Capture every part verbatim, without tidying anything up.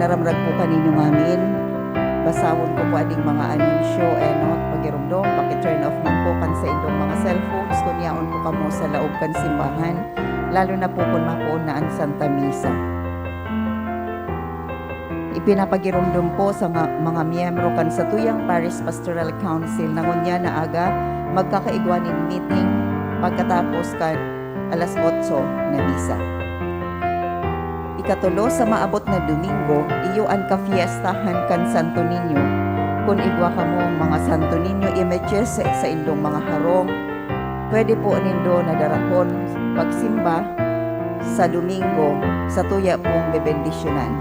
Naramrag po kaninyo ngamin. Basahon ko po ading mga anunsyo, enot, pagiromdom, paki-turn off man po kan saindong mga cellphones kun yaon po kamo sa laog kan simbahan, lalo na po kun mapoon na an Santa Misa. Ipinapagiromdom po sa nga, mga miyembro kan satuyang Parish Pastoral Council na ngunyan na aga magkakaigwa nin meeting pagkatapos kan alas otso na misa. Ikatulo, sa maabot na Domingo, iyo an kafiestahan kan Santo Niño. Kun igwa kamong mga Santo Niño images sa saindong mga harong, pwede po nindo na darahon pagsimba sa Domingo sa tuya pong bebendisyonan.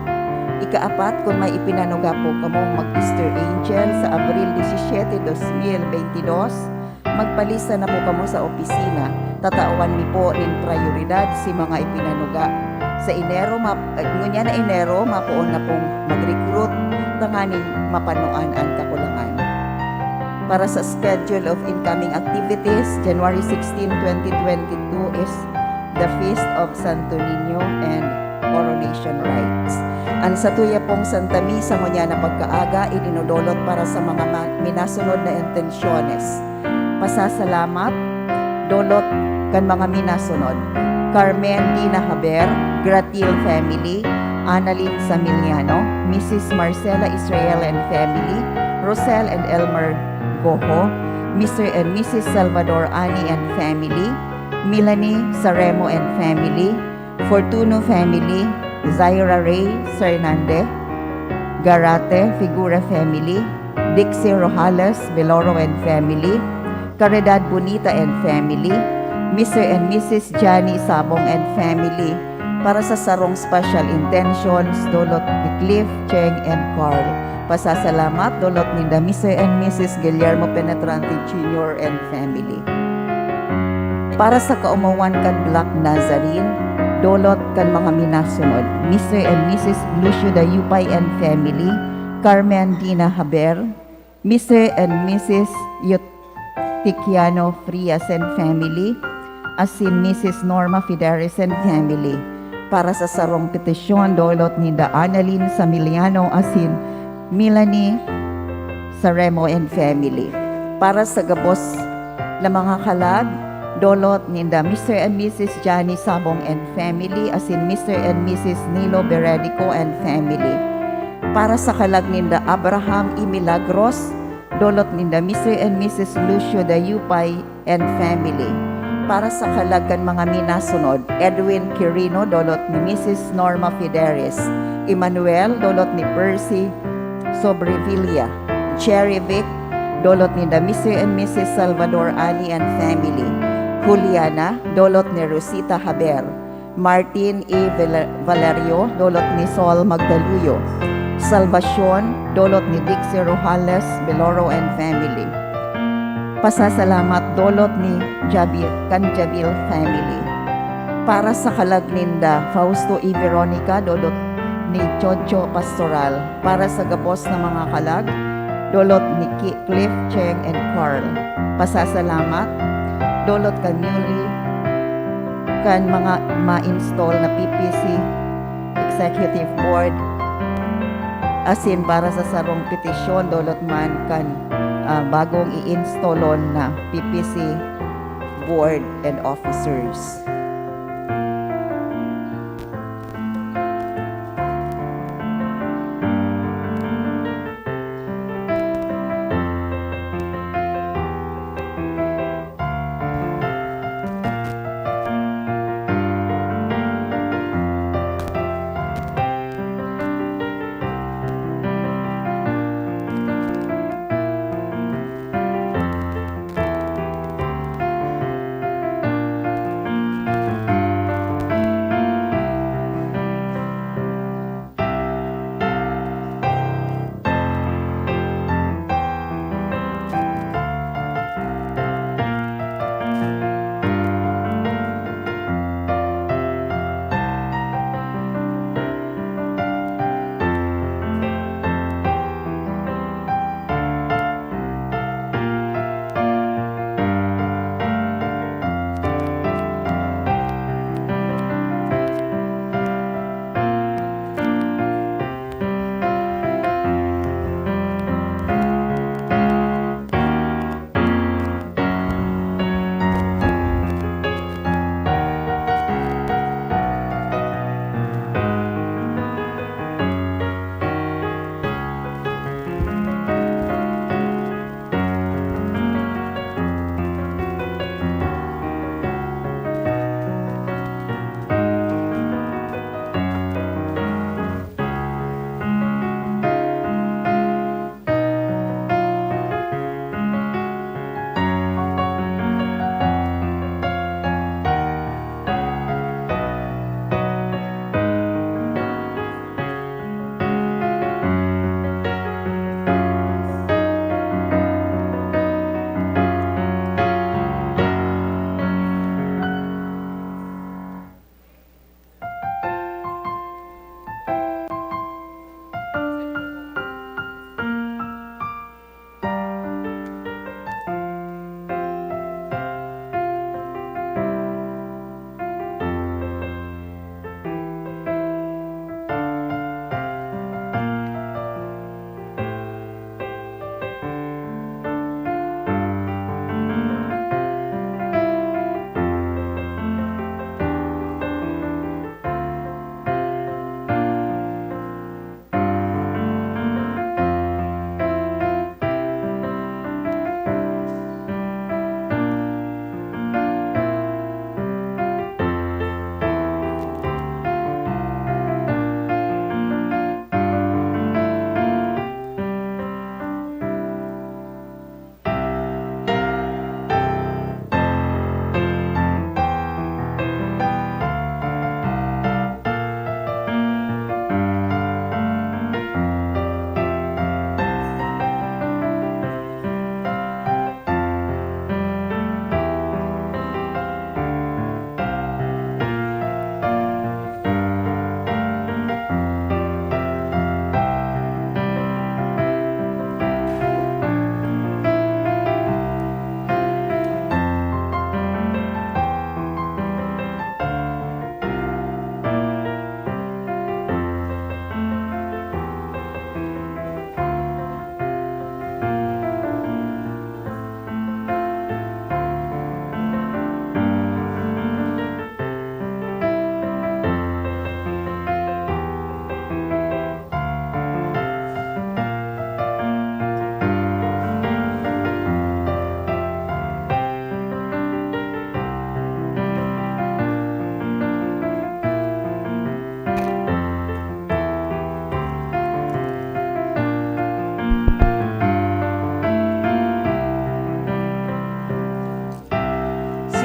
Ikaapat, kun may ipinanuga po kamong mag-Easter Angel sa Abril disisiete, dos mil beinte dos, magpalista na po kamo sa opisina. Tatawan mi po nin prayoridad si mga ipinanuga. Sa Enero, map-, eh, ngunyan na Enero, mapoon na pong mag-recruit tanganing mapanoan an kakulangan. Para sa schedule of incoming activities, January sixteen, twenty twenty-two is the Feast of Santo Niño and Coronation Rites. An satuya pong Santa Misa ngunyan na pagkaaga, idinodolot para sa mga ma-, minasunod na intensyones. Pasasalamat, dolot kan mga minasunod: Carmen Dina Haber, Gratil family, Annalyn Samiliano, Missus Marcela Israel and family, Rosel and Elmer Goho, Mister and Missus Salvador Ani and family, Melanie Saremo and family, Fortuno family, Zaira Ray Sernande, Garate Figura family, Dixie Rojales Beloro and family, Caridad Bonita and family, Mister and Missus Johnny Sabong and family, para sa sarong special intentions, dolot ni Cliff, Cheng, and Carl. Pasasalamat, dolot ninda Mister and Missus Guillermo Penetrante Junior and family. Para sa kaomawan kan Black Nazarene, dolot kan mga minasunod: Mister and Missus Lucio Dayupay and family, Carmen Dina Haber, Mister and Missus Eutiquiano Frias and family, asin Missus Norma Fideres and family. Para sa sarong petisyon, dolot ninda Annalyn Samiliano asin Melanie Saremo and family. Para sa gabos na mga kalag, dolot ninda Mister and Missus Johnny Sabong and family, asin Mister and Missus Nilo Beredico and family. Para sa kalag ninda Abraham E. Milagros, dolot ninda Mister and Missus Lucio Dayupay and family. Para sa kalag kan mga minasunod: Edwin Quirino, dolot ni Missus Norma Fideres; Emmanuel, dolot ni Percy Sobrevilla; Cherry Vic, dolot ninda Mister and Missus Salvador Ani and family; Juliana, dolot ni Rosita Haber; Martin E. Vela-, Valerio, dolot ni Sol Magdaluyo; Salvacion, dolot ni Dixie Rojales Beloro and family. Pasasalamat, dolot ni Jabil, kan Jabil family. Para sa kalag ninda Fausto E. Veronica, dolot ni Chocho Pastoral. Para sa gabos na mga kalag, dolot ni Ki-, Cliff, Cheng, and Carl. Pasasalamat, dolot kan newly, kan mga ma-install na P P C Executive Board, asin para sa sarong petisyon, dolot man kan, ah, bagong i-installon na P P C Board and Officers.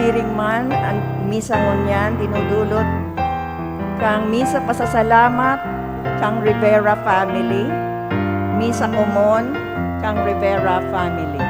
Siring man, an misa ngunyan dinudulot kan misa pasasalamat kan Rivera family, misa komon kan Rivera family.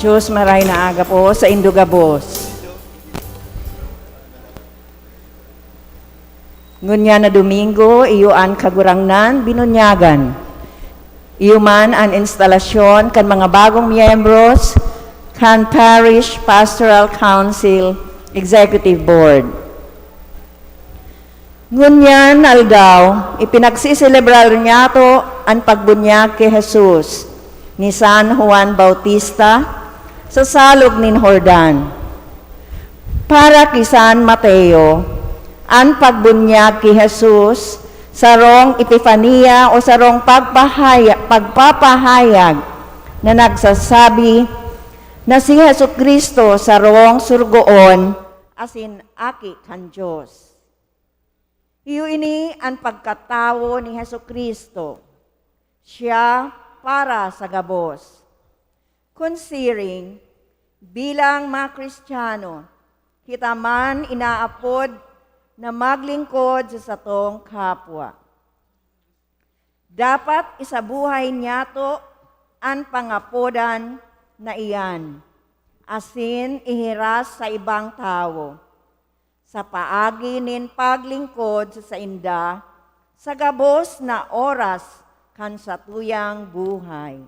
Diyos, maray na aga po saindo gabos. Ngunyan na Domingo, iyo an Kagurangnan binunyagan. Iyo man an instalasyon kan mga bagong miyembros kan Parish Pastoral Council Executive Board. Ngunyan na aldaw, ipinagsiselebrar niyato an pagbunyag ki Jesus ni San Juan Bautista sa Salog nin Jordan. Para ki San Mateo, an pagbunyag ki Jesus sarong epifania o sarong pagpahaya-, pagpapahayag na nagsasabi na si Jesu-Cristo sarong surugoon asin Aki kan Dios. Iyo ini an pagkatawo ni Jesu-Cristo. Siya para sa gabos. Kun siring, bilang mga Kristiyano, kita man inaapod na maglingkod sa satong kapwa. Dapat isabuhay niyato an pangapodan na iyan, asin ihiras sa ibang tawo, sa paagi nin paglingkod sa sainda sa gabos na oras kan satuyang buhay.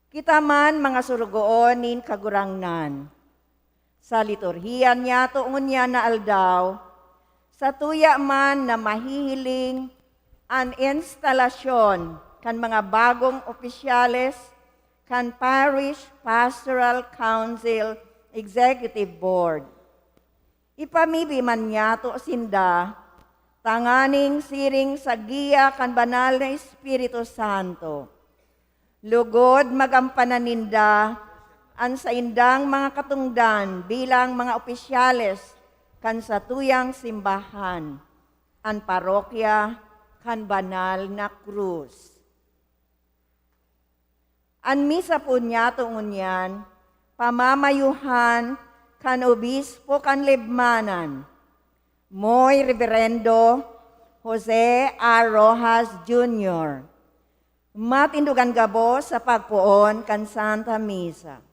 Kita man mga surugoon nin Kagurangnan. Sa liturhiya niyato ngunyan na aldaw, satuya man na mahihiling an instalasyon kan mga bagong opisyales kan Parish Pastoral Council Executive Board. Ipamibi man niyato sinda tanganing siring sa giya kan Banal na Espiritu Santo. Lugod magampanan ninda an saindang mga katongdan bilang mga opisyales kan satuyang simbahan, an parokya kan Banal na Krus. An misa po niyato ngunyan, pamamayuhan kan Obispo kan Libmanan, Moy Reverendo Jose A. Rojas Junior. Matindogan gabos sa pagpoon kan Santa Misa.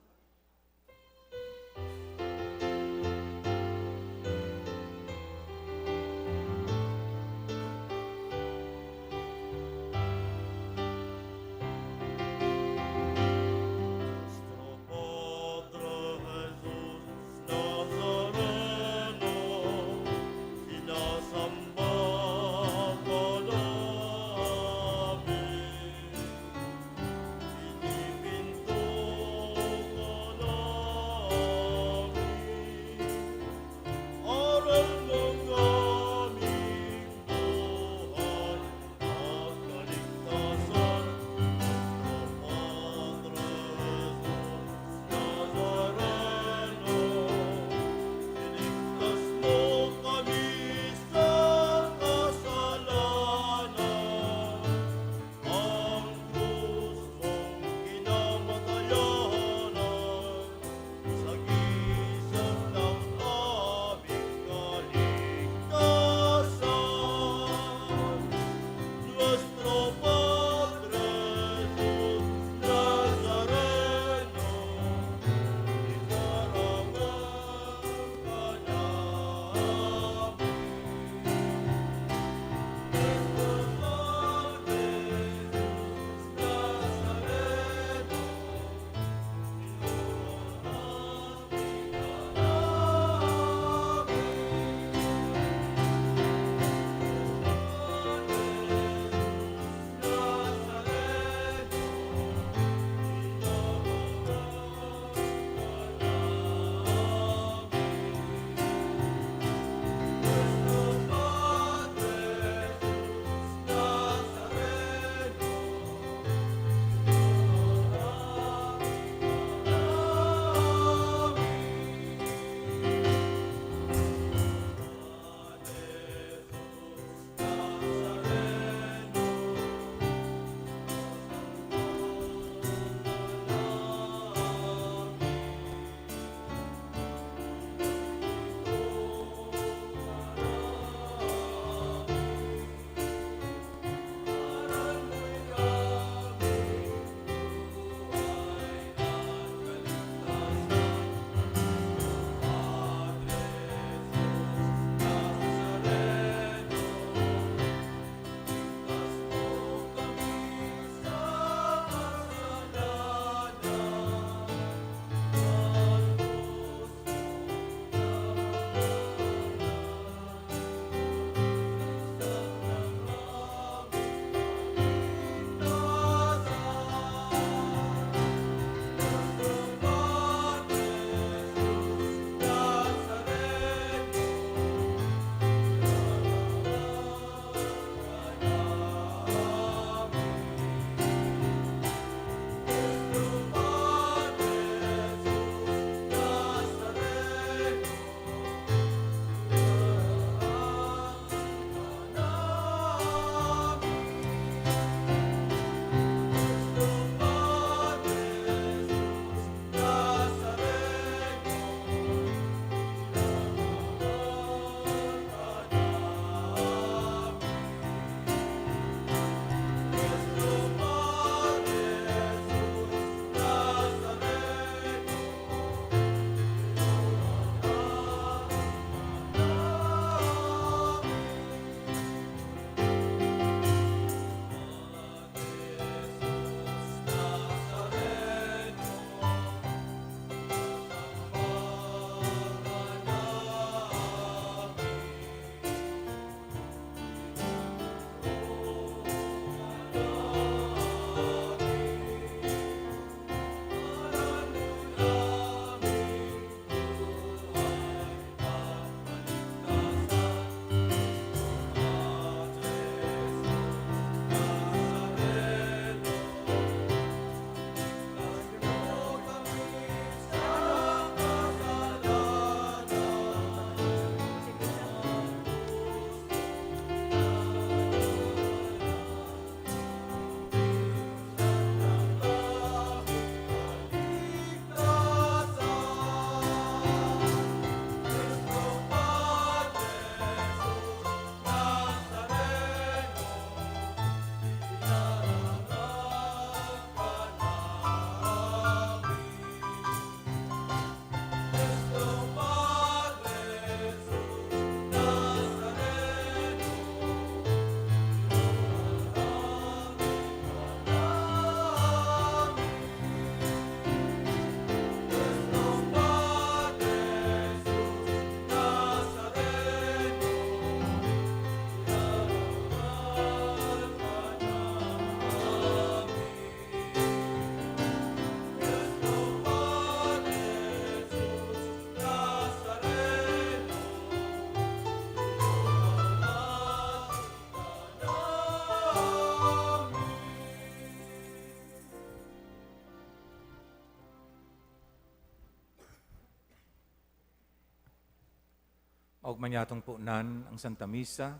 Maogma niyatong punan ang Santa Misa,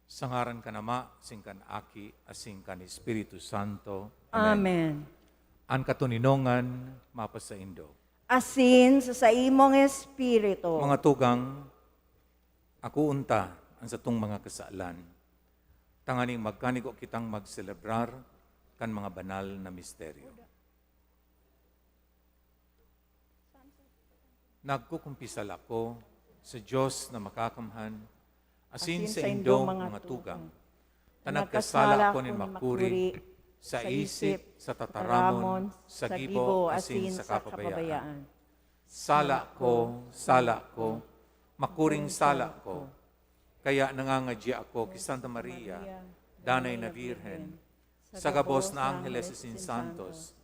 sa ngaran kan Ama, asin kan Aki, asin kan Espiritu Santo. Amen. Amen. An katoninongan mapasaindo. Asin sa saimong espiritu. Mga tugang, akoon ta an satong mga kasalan, tanganing magkanigo kitang magselebrar kan mga banal na misteryo. Nagkukumpisal ako sa Dios na makakamhan, asin Asin sa saindo, indong mga mga tugang, tugang, ta nagkasala ako nin makuri sa isip, sa tataramon, sa gibo, asin sa kapabayaan. Sala ko, sala ko, makuring sala ko. Kaya nangangadya ako ki Santa Maria, Danay na Birhen, sa gabos na angheles asin santos,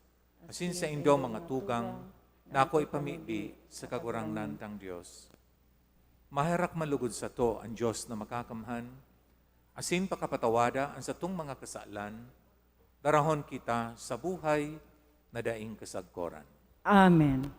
asin sa indong mga tugang na ako ipamibi sa Kagurangnan tang Dios. Maherak man lugod sato an Dios na makakamhan, asin pakapatawada an satong mga kasalan, darahon kita sa buhay na daing kasagkoran. Amen.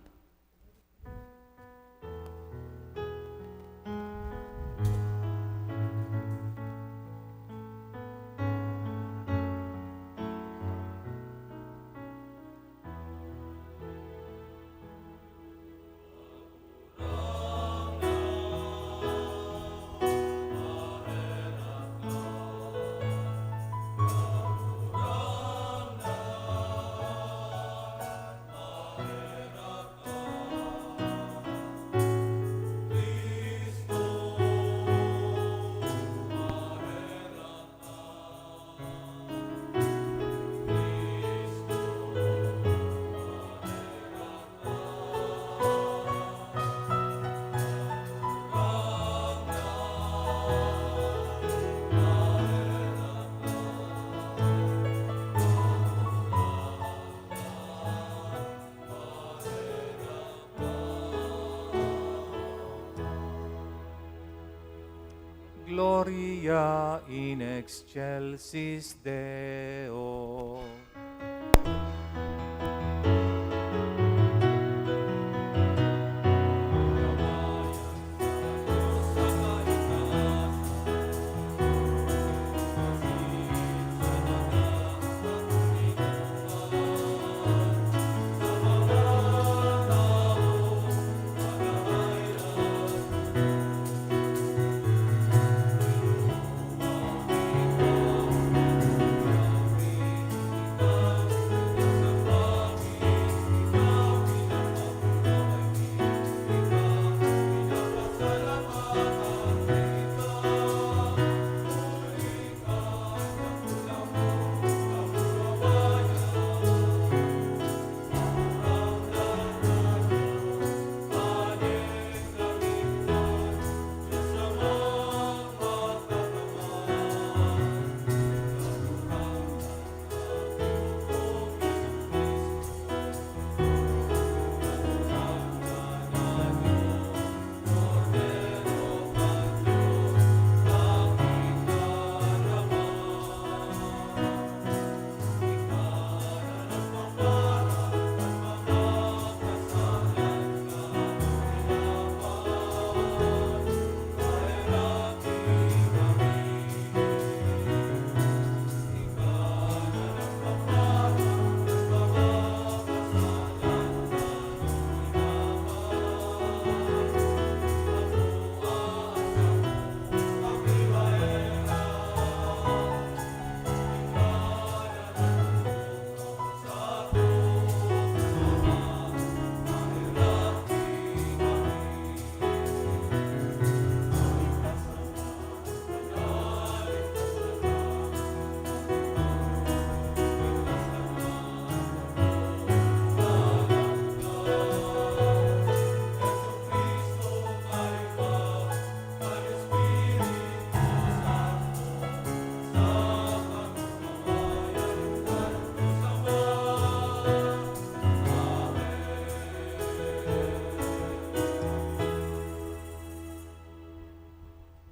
Gloria in excelsis Deo.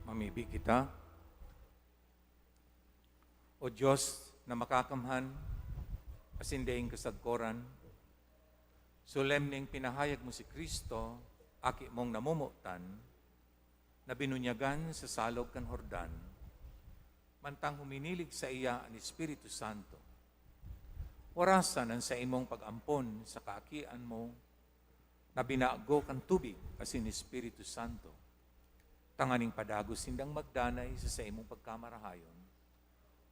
Mamibi kita. O Dios na makakamhan, asin daing kasagkoran, solemneng pinahayag mo si Cristo, Aki mong namomotan, na binunyagan sa salog kan Jordan, mantang huminilig saiya an Espiritu Santo. Orasan an saimong pag-ampon sa kaakian mo na binago kan tubig asin Espiritu Santo, tanganing padagos sindang magdanay sa saimong pagkamarahayon.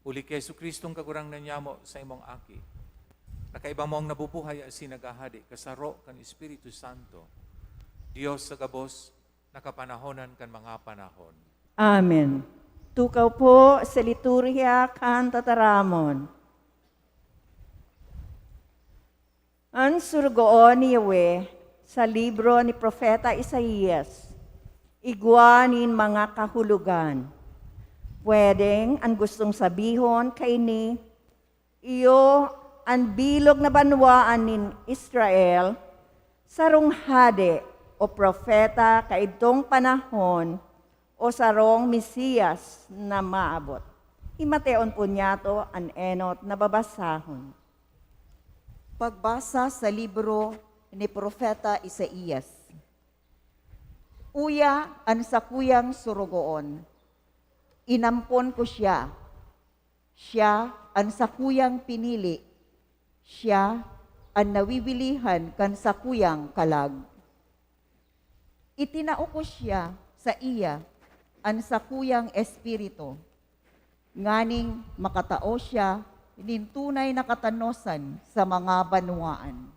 Huli ki Jesu-Cristong Kagurangnan nyamo, saimong Aki, na kaiba mo an nabubuhay asin naghahade kasaro kan Espiritu Santo, Dios sa gabos na kapanahonan kan mga panahon. Amen. Tukaw po sa liturhiya kan tataramon. An surugoon ni Yahweh sa libro ni Propeta Isaias, igwa nin mga kahulogan. Pwedeng an gustong sabihon kaini, iyo an bilog na banwaan nin Israel, sarong hade o propeta kaidtong panahon o sarong Mesiyas na maabot. Himateon po niyato an enot na babasahon. Pagbasa sa libro ni Propeta Isaias. Uya an sakuyang surugoon, inampon ko siya. Siya an sakuyang pinili, siya an nawiwilihan kan sakuyang kalag. Itinao ko siya saiya an sakuyang espiritu, nganing makatao siya nin tunay na katanosan sa mga banwaan.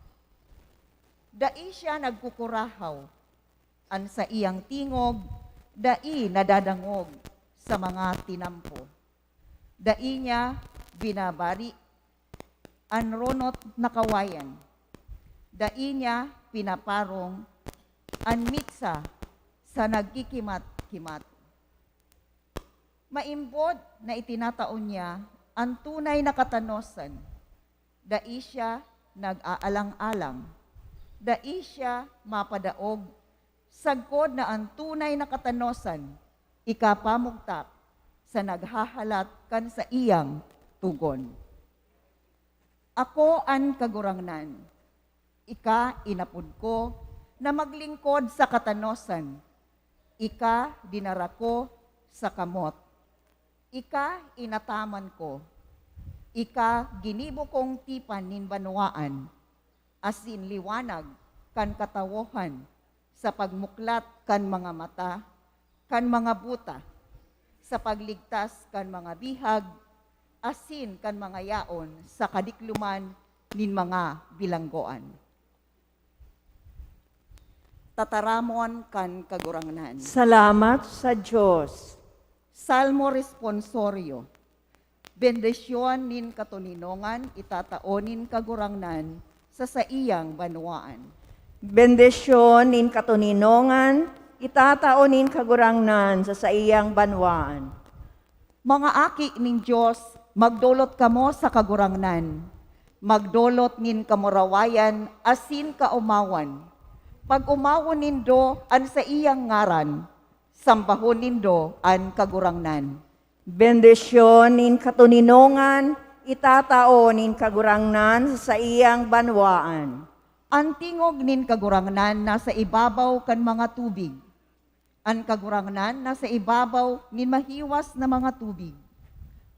Dai siya nagkukurahaw, an saiyang tingog dai nadadangog sa mga tinampo. Dai niya binabari an ronot na kawayan. Dai niya pinaparong an mitsa sa nagkikimat-kimat. Maimbod na itinatao niya an tunay na katanosan. Dai siya nag-aalang-alang. Dai siya mapadaog, sagkod na an tunay na katanosan ikapamugtak sa naghahalat kan saiyang togon. Ako an Kagurangnan, ika inapod ko na maglingkod sa katanosan, ika dinara ko sa kamot, ika inataman ko, ika ginibo kong tipan nin banwaan, asin liwanag kan katawohan sa pagmuklat kan mga mata kan mga buta, sa pagligtas kan mga bihag, asin kan mga yaon sa kadikloman nin mga bilanggoan. Tataramon kan Kagurangnan. Salamat sa Dios. Salmo Responsorio. Bendisyon nin katoninongan itatao nin Kagurangnan sa saiyang banwaan. Bendisyon nin katoninongan itatao nin Kagurangnan sa saiyang banwaan. Mga aki nin Dios, magdolot kamo sa Kagurangnan. Magdolot nin kamurawayan asin kaomawan. Pag-omawon nindo an saiyang ngaran, sambahon nindo an Kagurangnan. Bendisyon nin katoninongan itatao nin Kagurangnan sa saiyang banwaan. An tingog nin Kagurangnan nasa ibabaw kan mga tubig. An Kagurangnan nasa ibabaw nin mahiwas na mga tubig.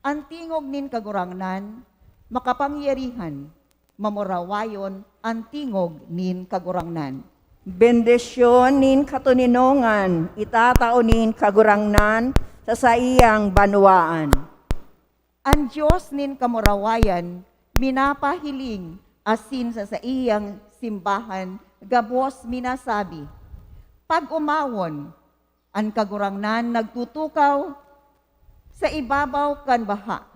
An tingog nin Kagurangnan makapangyarihan, mamurawayon an tingog nin Kagurangnan. Bendisyon nin katoninongan itatao nin Kagurangnan sa saiyang banwaan. An Dios nin kamurawayan minapahiling asin sa saiyang simbahan gabos minasabi, "Pag-omawon, an Kagurangnan nagtutukaw sa ibabaw kan baha."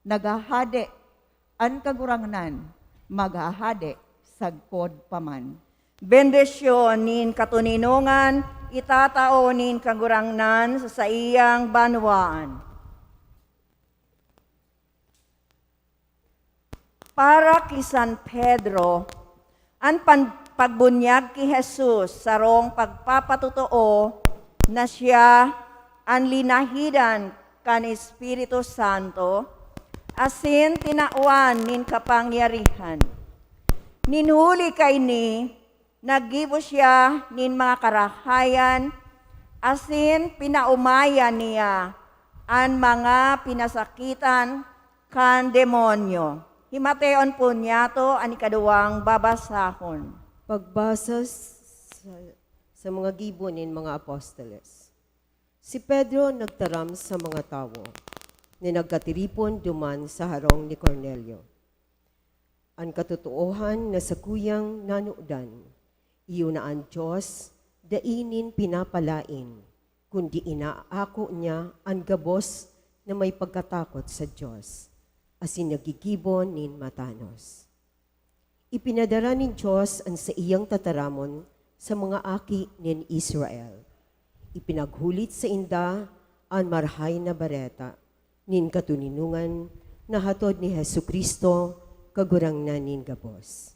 Naghahade an Kagurangnan, maghahade sagkod pa man. Bendisyon nin katoninongan itatao nin Kagurangnan sa saiyang banwaan. Para ki San Pedro, an pan-, pagbunyag ki Jesus sarong pagpapatotoo na siya an linahidan kan Espiritu Santo asin tinawan nin kapangyarihan. Nin huli kaini, naggibo siya nin mga karahayan asin pinaomayan niya an mga pinasakitan kan demonyo. Himateon po niyato an ikaduwang babasahon. Pagbasa sa, sa mga gibo nin mga apostoles. Si Pedro nagtaram sa mga tawo na nagkatiripon duman sa harong ni Cornelio. An katotoohan na sakuyang nanodan, iyo na an Dios dai nin pinapalaen, kundi inaako niya an gabos na may pagkatakot sa Dios, asin naggigibo nin matanos. Ipinadara nin Dios an saiyang tataramon sa mga aki nin Israel. Ipinaghulit sainda an Marahay na Bareta nin katoninongan na hatod ni Jesu-Cristo, Kagurangnan nin gabos.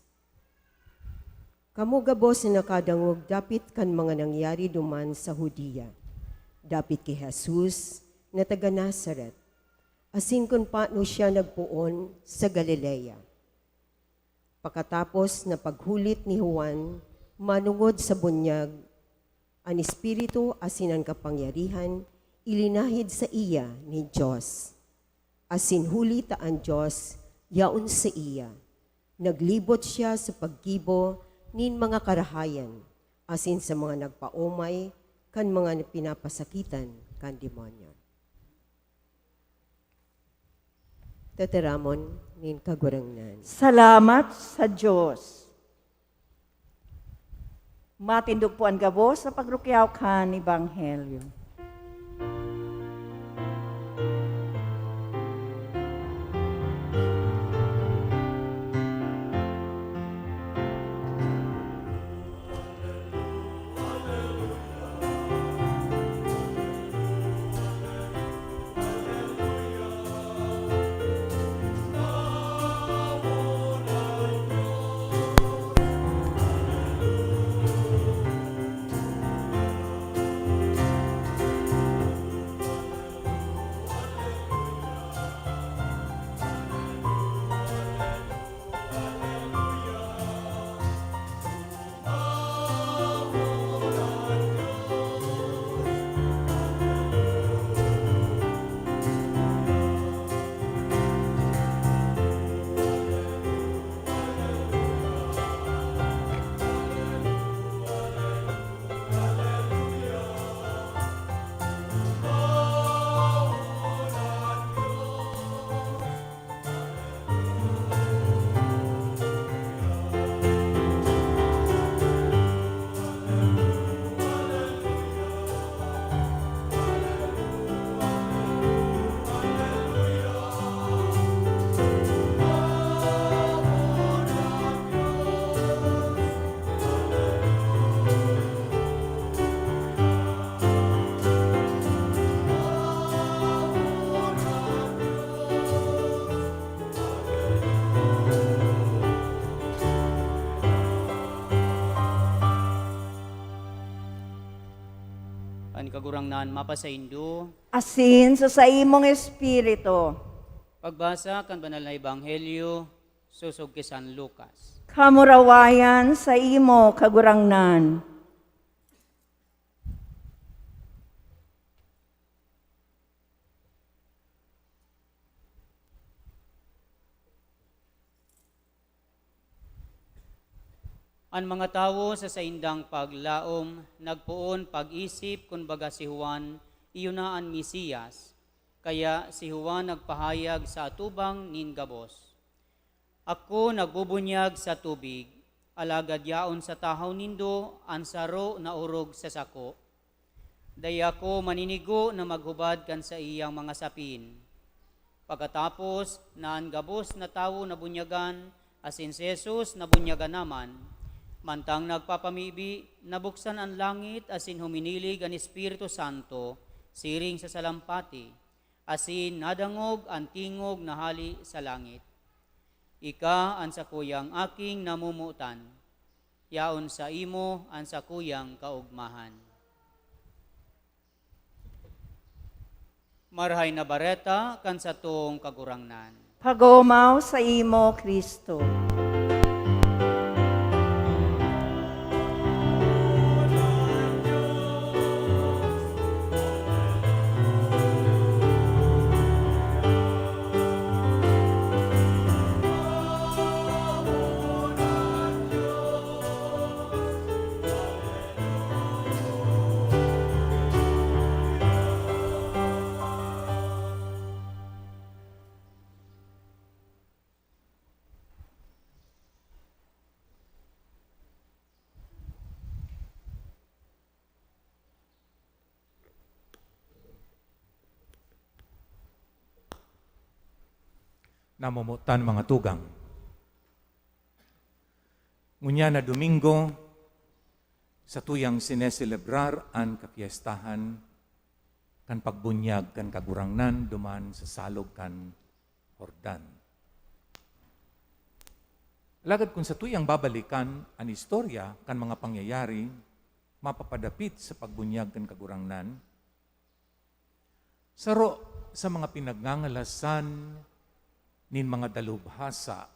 Kamo gabos na nakadangog dapit kan mga nangyari duman sa Judea, dapit ki Jesus na taga Nazaret, asin kun paano siya nagpoon sa Galilea. Pakatapos na paghulit ni Juan manongod sa bunyag, an Espiritu asin an kapangyarihan ilinahid saiya nin Dios. Asin huli ta an Dios yaon saiya, naglibot siya sa paggibo nin mga karahayan asin sa mga nagpaomay kan mga pinapasakitan kan demonyo. Tataramon nin Kagurangnan. Salamat sa Dios. Matindog po an gabos sa pagrukyaw kan Ebanghelyo. An Kagurangnan mapasaindo. Asin sa saimong espiritu. Pagbasa kan Banal na Ebanghelyo sosog ki San Lucas. Kamurawayan saimo, Kagurangnan. An mga tawo sa saindang paglaom nagpoon pag-isip kun baga si Juan iyo na an Mesias, kaya si Juan nagpahayag sa atubang nin gabos, "Ako nagbubunyag sa tubig, alagad yaon sa tahaw nindo an saro na orog sa sako. Dai ako maninigo na maghubad kan saiyang mga sapin." Pakatapos na an gabos na tawo nabunyagan, asin si Jesus nabunyagan naman, mantang nagpapamibi, nabuksan an langit asin huminilig an Espiritu Santo siring sa salampati, asin nadangog an tingog na hale sa langit, "Ika an sakuyang Aking namomotan, yaon saimo an sakuyang kaogmahan." Marahay na Bareta kan satong Kagurangnan. Pagomaw saimo, Cristo. Kamomotan, mga tugang. Ngunyan na Domingo, satuyang sineselebrar an kapiestahan kan pagbunyag kan Kagurangnan duman sa salog kan Jordan. Alagad kun satuyang babalikan an istorya kan mga pangyayari mapapadapit sa pagbunyag kan Kagurangnan, saro sa mga pinagngangalhasan nin mga dalubhasa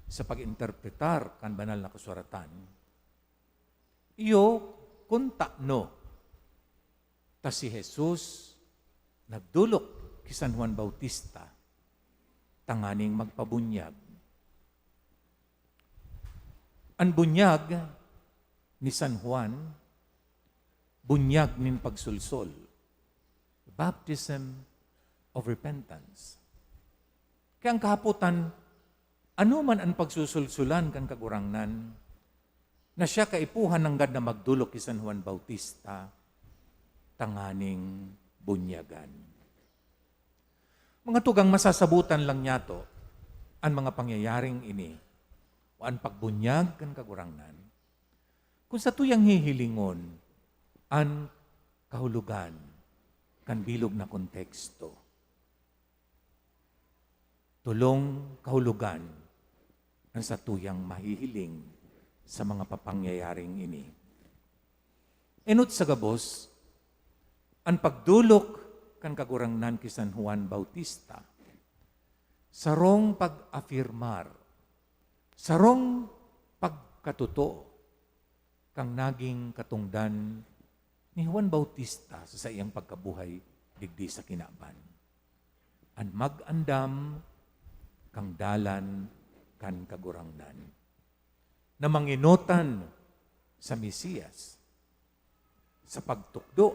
sa pag-interpretar kan Banal na Kasuratan, iyo kun tano ta si Jesus nagdolok ki San Juan Bautista tanganing magpabunyag. An bunyag ni San Juan, bunyag nin pagsulsol, baptism of repentance. Kaya an kahapotan, ano man an pagsusulsulan kan Kagurangnan, na siya kaipuhan nanggad na magdolok ki San Juan Bautista tanganing bunyagan. Mga tugang, masasabotan lang niyato an mga pangyayaring ini o an pagbunyag kan Kagurangnan kun satuyang hihilingon an kahulogan kan bilog na konteksto. Tolong kahulogan an satuyang mahihiling sa mga papangyayaring ini. Enot sa gabos, an pagdolok kan Kagurangnan ki San Juan Bautista, sarong pag-afirmar, sarong pagkatotoo kan naging katongdan ni Juan Bautista sa saiyang pagkabuhay digdi sa kinaban, an mag-andam kan dalan kan Kagurangnan, na mangenotan sa Mesiyas, sa pagtukdo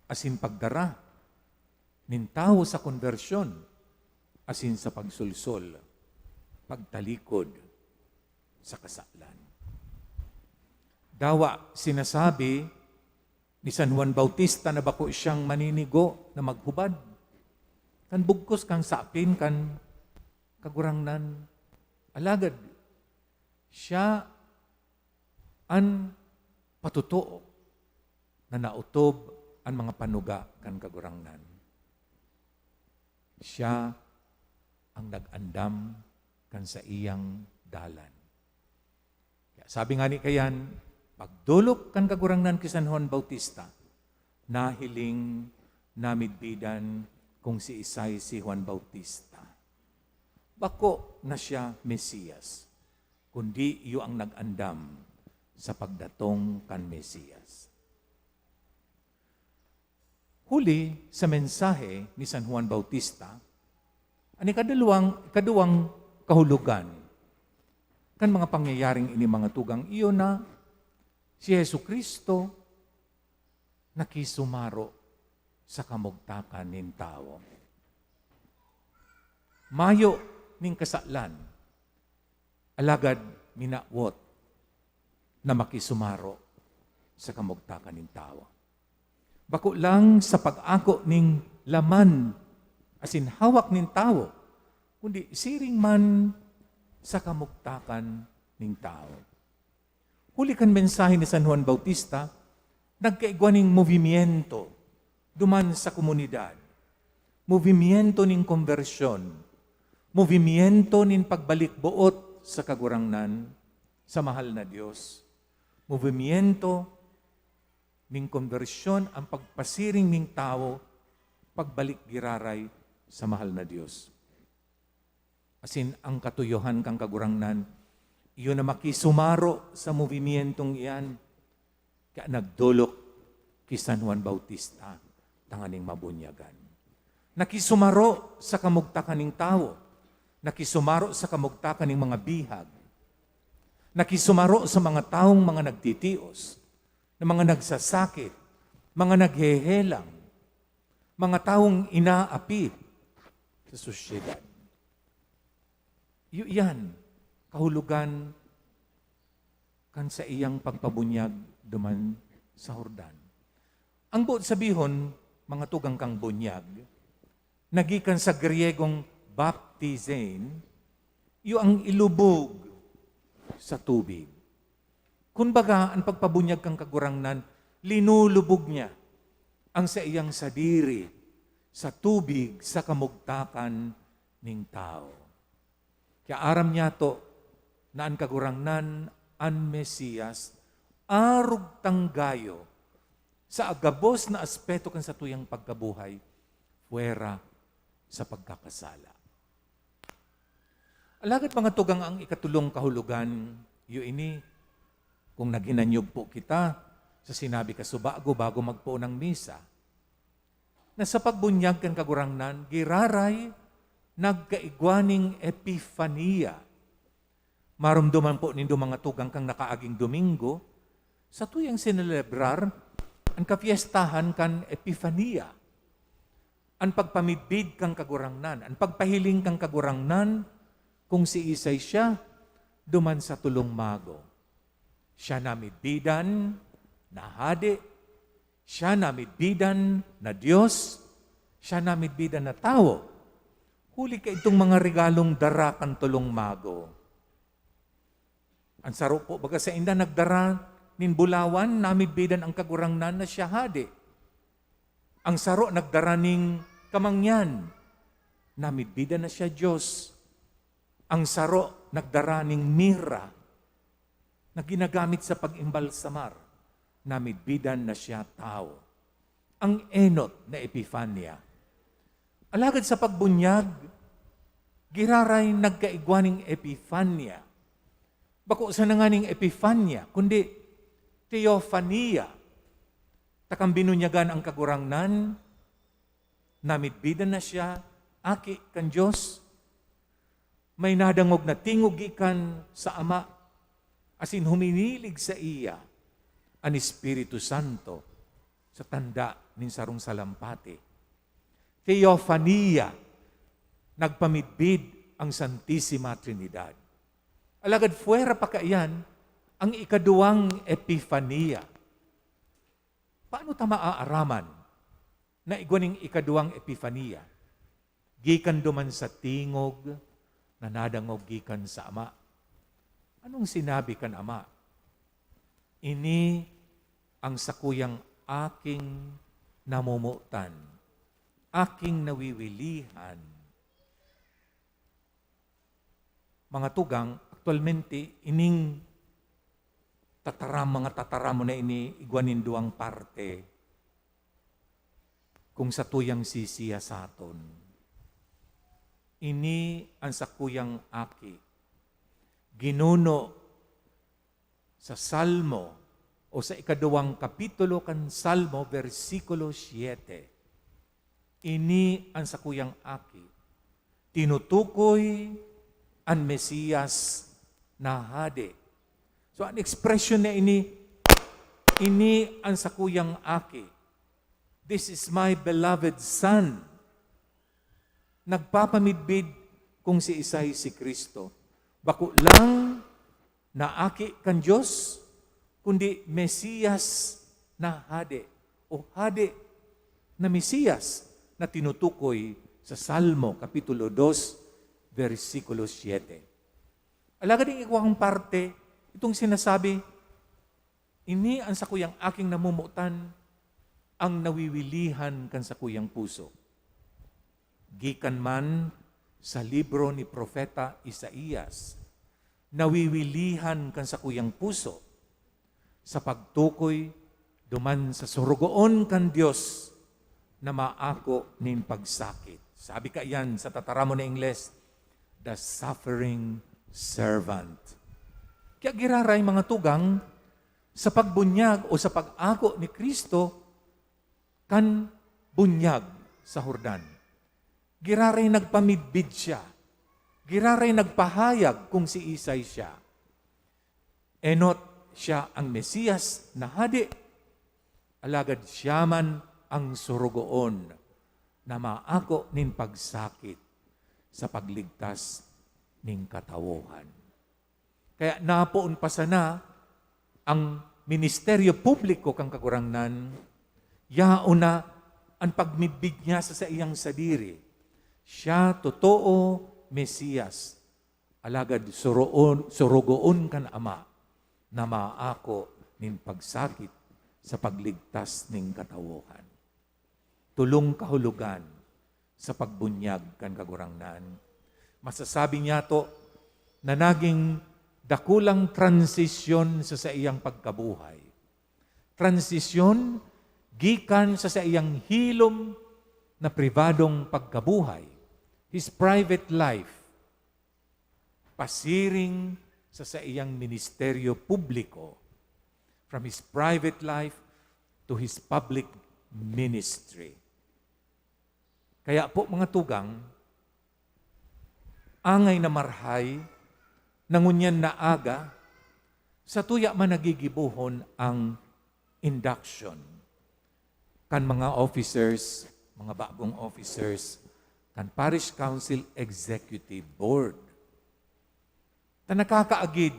asin pagdara nin tawo sa konbersyon asin sa pagsulsol, pagtalikod sa kasalan. Dawa sinasabi ni San Juan Bautista na bako siyang maninigo na maghubad kan bugkos kan sapin kan Kagurangnan. Alagad siya an patotoo na naotob an mga panuga kan Kagurangnan. Siya ang nag-andam kan saiyang dalan. Kaya sabi ngani kaiyan, pagdolok kan Kagurangnan ki San Juan Bautista, nahiling, namidbidan kung siisay si Juan Bautista. Bako na siya Mesiyas, kundi iyo ang nag-andam sa pagdatong kan Mesiyas. Huli sa mensahe ni San Juan Bautista, an ikadalawang, ikaduwang kahulogan kan mga pangyayaring ini, mga tugang, iyo na si Jesu-Cristo nakisumaro sa kamugtakan nin tawo. Mayo nin kasalan, alagad minawot na makisumaro sa kamugtakan nin tawo. Bako lang sa pag-ako nin laman asin hawak nin tawo, kundi siring man sa kamugtakan nin tawo. Huli kan mensahe ni San Juan Bautista, nagkaigwa nin movimiento duman sa komunidad. Movimiento nin kombersyon. Movimiento nin pagbalik boot sa Kagurangnan, sa mahal na Dios. Movimiento nin kombersyon, ang pagpasiring nin tawo pagbalik giraray sa mahal na Dios. Asin ang katuyohan kan Kagurangnan, iyo na makisumaro sa movimientong iyan. Kaya nagdolok ki San Juan Bautista tanganing mabunyagan. Nakisumaro sa kamugtakan nin tawo. Nakisumaro sa kamugtakan nin mga bihag. Nakisumaro sa mga tawong mga nagtitios, na mga nagsasakit, mga naghehelang, mga tawong inaapi sa sosyedad. Iyo iyan, kahulogan kan saiyang pagpabunyag duman sa Jordan. Ang boot sabihon, mga tugang, kang bunyag, na gikan sa Griyegong baptizein, iyo ang ilubog sa tubig. Kun baga, an pagpabunyag kan Kagurangnan, linulubog niya an saiyang sadiri sa tubig sa kamugtakan nin tawo. Kaya aram niyato na an Kagurangnan, an Mesias, arog tanggayo sa gabos na aspeto kan satuyang pagkabuhay, pwera sa pagkakasala. Alagad, mga tugang, ang ikatulong kahulogan, iyo ini, kung naghinanyog po kita sa sinabi kasubago bago magpoon ang misa, na sa pagbunyag kan Kagurangnan, giraray nagkaigwa ning Epifania. Maromdoman po nindo, mga tugang, kan nakaaging Domingo, satuyang sinelebrar an kapyestahan kan Epifania, an pagpamidbid kan Kagurangnan, an pagpahiling kan Kagurangnan kung siisay siya duman sa tulong mago. Siya na midbidan na hade, siya na midbidan na Dios, siya na midbidan na tawo. Huli kaidtong mga regalong dara kan tulong mago. An saro po baga sainda nagdara nin bulawan, namidbidan an Kagurangnan na siya hade. An saro nagdara nin kamangyan, namidbidan na siya Dios. An saro nagdara nin mira na ginagamit sa pag-imbalsamar, namidbidan na siya tawo. An enot na Epifania. Alagad sa pagbunyag, giraray nagkaigwa nin Epifania. Bako sana nganing Epifania, kundi Teofania. Ta kan binunyagan an Kagurangnan, namidbidan na siya, Aki kan Dios. May nadangog na tingog gikan sa Ama, asin huminilig saiya an Espiritu Santo sa tanda nin sarong salampati. Teofania, nagpamidbid ang Santisima Trinidad. Alagad, pwera pa kaiyan ang ikaduwang Epifania. Paano ta maaaraman na igwa ning ikaduwang Epifania? Gikan duman sa tingog na nadangog gikan sa Ama. Anong sinabi kan Ama? "Ini ang sakuyang Aking namomotan, Aking nawiwilihan." Mga tugang, aktualmente, ining tataram, mga tataramon na ini igwa nin duwang parte. Kung satuyang sisiyasaton, ini an sakuyang aki, ginuno sa Salmo o sa ikaduwang kapitulo kan Salmo, bersikulo siete. Ini an sakuyang aki, tinutukoy an Mesiyas na hade. So, an ekspresyon na ini, "Ini an sakuyang aki. This is my beloved son." Nagpapamidbid kung siisay si Cristo. Bako lang na aki kan Dios, kundi Mesiyas na hade, o hade na Mesiyas na tinutukoy sa Salmo, Kapitulo dos, bersikulo siete. Alagad, ang ikwang parte, itong sinasabi, "Ini an sakuyang aking namomotan, ang nawiwilihan kan sakuyang puso." Gikan man sa libro ni Propeta Isaias, "Nawiwilihan kan sakuyang puso sa pagtukoy duman sa sorogoon kan Dios na maako nin pagsakit." Sabi kaiyan sa tataramon na Ingles, "The suffering servant." Kaya giraray, mga tugang, sa pagbunyag o sa pag-ako ni Cristo kan bunyag sa Jordan, giraray nagpamidbid siya, giraray nagpahayag kung siisay siya. Enot siya an Mesiyas na hade, alagad siya man an sorogoon na maako nin pagsakit sa pagligtas nin katawohan. Kaya napoon pa sana an ministeryo publiko kan Kagurangnan, yaon na an pagmidbid niya sa saiyang sadiri. Siya totoo Mesiyas, alagad suroon, surugoon kan Ama na maako nin pagsakit sa pagligtas nin katawohan. Tolong kahulogan sa pagbunyag kan Kagurangnan. Masasabi niyato na naging dakulang transisyon sa saiyang pagkabuhay. Transisyon gikan sa saiyang hilom na pribadong pagkabuhay, his private life, pasiring sa saiyang ministeryo publiko, from his private life to his public ministry. Kaya po, mga tugang, angay na marhay na ngunyan na aga, satuya man nagigibohon ang induction kan mga officers, mga bagong officers, kan Parish Council Executive Board. Ta nakakaagid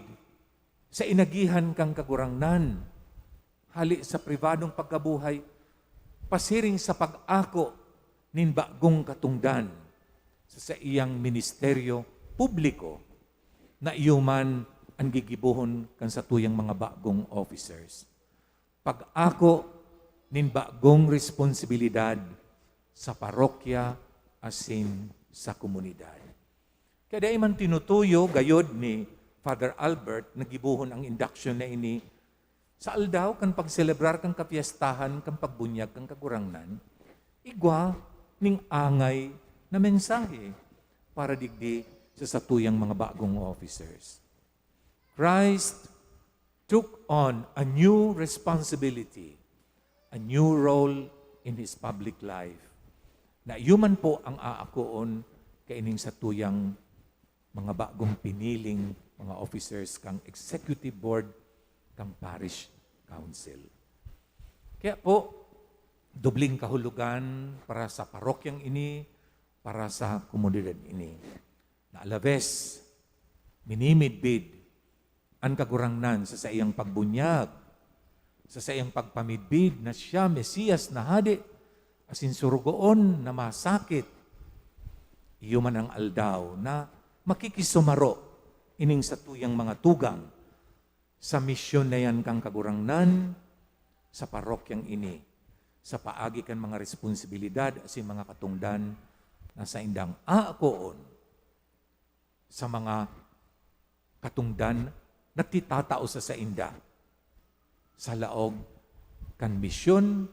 sa inagihan kan Kagurangnan, hali sa pribadong pagkabuhay, pasiring sa pag-ako nin bagong katungdan sa saiyang ministeryo publiko, na iyo man an gigibohon kan satuyang mga bagong officers. Pag-ako nin bagong responsibilidad sa parokya asin sa komunidad. Kaya dai man tinutuyo gayod ni Father Albert na gibohon ang induction na ini sa aldaw kan pagselebrar kan kapiestahan kan pagbunyag kan Kagurangnan, igwa ning angay na mensahe para digdi sa satuyang mga bagong officers. Christ took on a new responsibility, a new role in his public life. Na iyo man po ang aakoon kaining satuyang mga bagong piniling mga officers kan executive board kan parish council. Kaya po, dobling kahulogan para sa parokyang ini, para sa komunidad ini. Na alabes, minimidbid an Kagurangnan sa saiyang pagbunyag, sa saiyang pagpamidbid na siya Mesiyas na Hade, asin surugoon na masakit. Iyo man ang aldaw na makikisumaro ining satuyang mga tugang sa misyon na yan kan Kagurangnan sa parokyang ini, sa paagi kan mga responsibilidad asin mga katungdan na saindang aakoon sa mga katungdan na titatao sa sainda sa laog kan misyon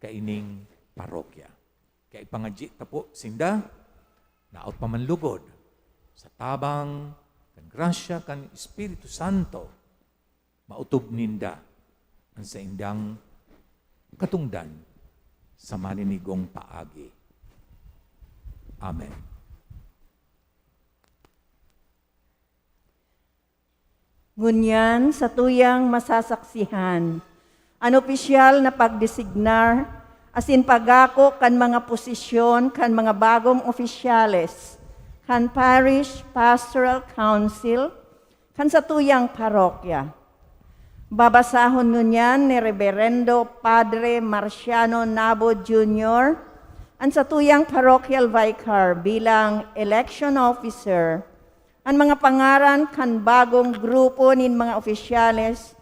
kaining parokya. Kaya ipangadyi ta po sinda, naot pa man lugod, sa tabang kan grasya kan Espiritu Santo, maotob ninda an saindang katungdan sa maninigong paagi. Amen. Ngunyan, satuyang masasaksihan an opisyal na pagdesignar asin pag-ako kan mga posisyon kan mga bagong opisyales kan Parish Pastoral Council kan satuyang parokya. Babasahon ngunyan ni Reberendo Padre Marciano Nabo Junior, an satuyang parochial vicar bilang election officer, an mga pangaran kan bagong grupo nin mga opisyales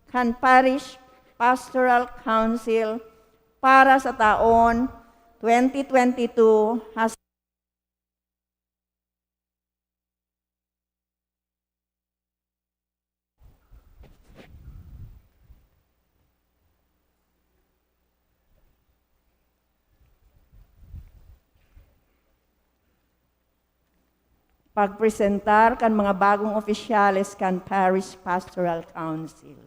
kan Parish Pastoral Council para sa taon twenty twenty-two has- Pagpresentar kan mga bagong opisyales kan Parish Pastoral Council.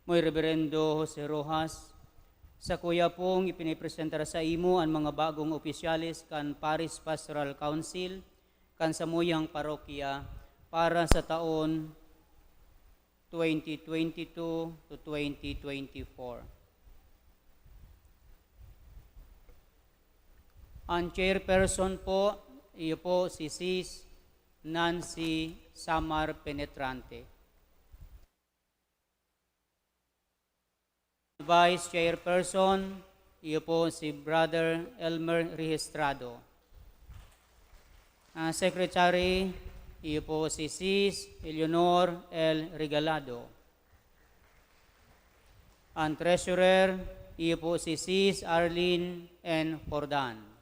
Moy Reberendo Jose Rojas, sakuya pong ipinipresentar sa imo an mga bagong opisyales kan Parish Pastoral Council kan samuyang parokya para sa taon twenty twenty-two to twenty twenty-four. Ang chairperson po, iyo po si Sis Nancy Samar Penetrante. Vice Chairperson, iyo po si Brother Elmer Registrado. Ang Secretary, iyo po si Sis Eleanor L. Regalado. Ang Treasurer, iyo po si Sis Arlene N. Jordan.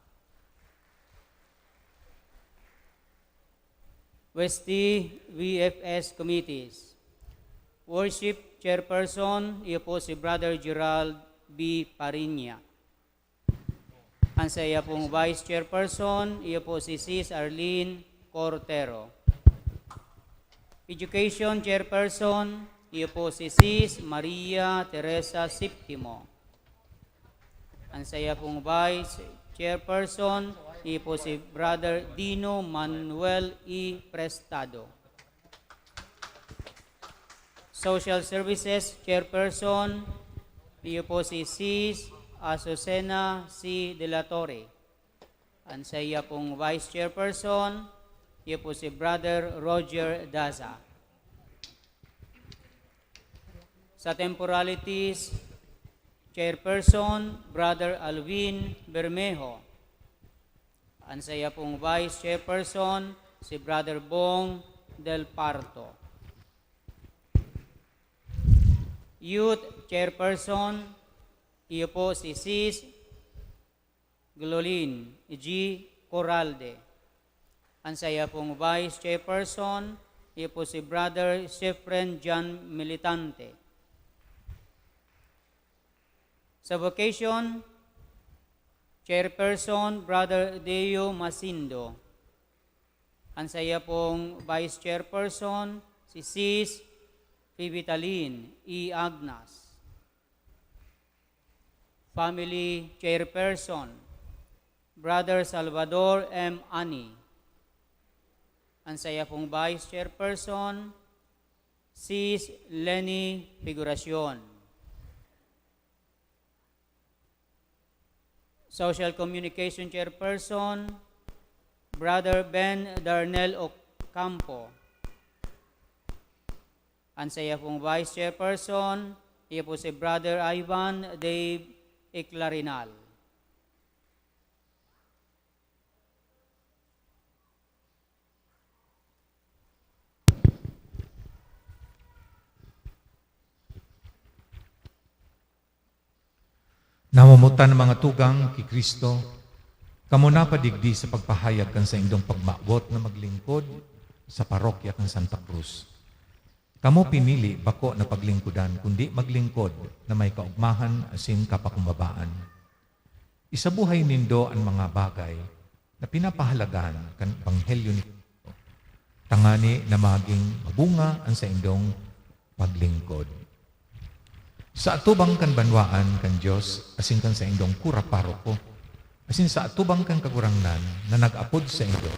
Westi V F S Committees. Worship Chairperson, iyo po si Brother Gerald B. Pariña. Ang saiya pong Vice Chairperson, iyo po si Sis Arlene Cortero. Education Chairperson, iyo po si Sis Maria Teresa Septimo. Ang saiya pong Vice Chairperson, iyo po si Brother Dino Manuel E. Prestado. Social Services Chairperson, iyo po si Sis Azucena C. De la Torre. Ang saiya pong Vice Chairperson, iyo po si Brother Roger Daza. Sa Temporalities, Chairperson, Brother Alvin Bermejo. Ang saiya pong Vice Chairperson, si Brother Bong Del Parto. Youth Chairperson, iyo po si Sis Glolin G. Coralde. Ang saiya pong Vice Chairperson, iyo po si Brother Sefren John Militante. Sa Vocation, Chairperson, Brother Deo Masindo. Ang saiya pong Vice Chairperson, si Sis Vivitalin E. Agnas. Family Chairperson, Brother Salvador M. Ani. Ang saiya pong Vice Chairperson, Sis Leni Figuracion. Social Communication Chairperson, Brother Ben Darnel Ocampo. Ang saiya pong Vice Chairperson, iyo po si Brother Ivan Dave Iclarinal. Namomotan, mga tugang ki Cristo, kamo napadigdi sa pagpahayag kan saindong pagmawot na maglingkod sa parokya kan Santa Cruz. Kamo pinili bako na paglingkodan, kundi maglingkod na may kaogmahan asin kapakumbabaan. Isabuhay nindo an mga bagay na pinapahalagahan kan Ebanghelyo ni Cristo, tangani na magin mabunga an saindong paglingkod. Sa atubang kan banwaan kan Dios asin kan saindong kura paroko, asin sa atubang kan Kagurangnan na nag-apod saindo,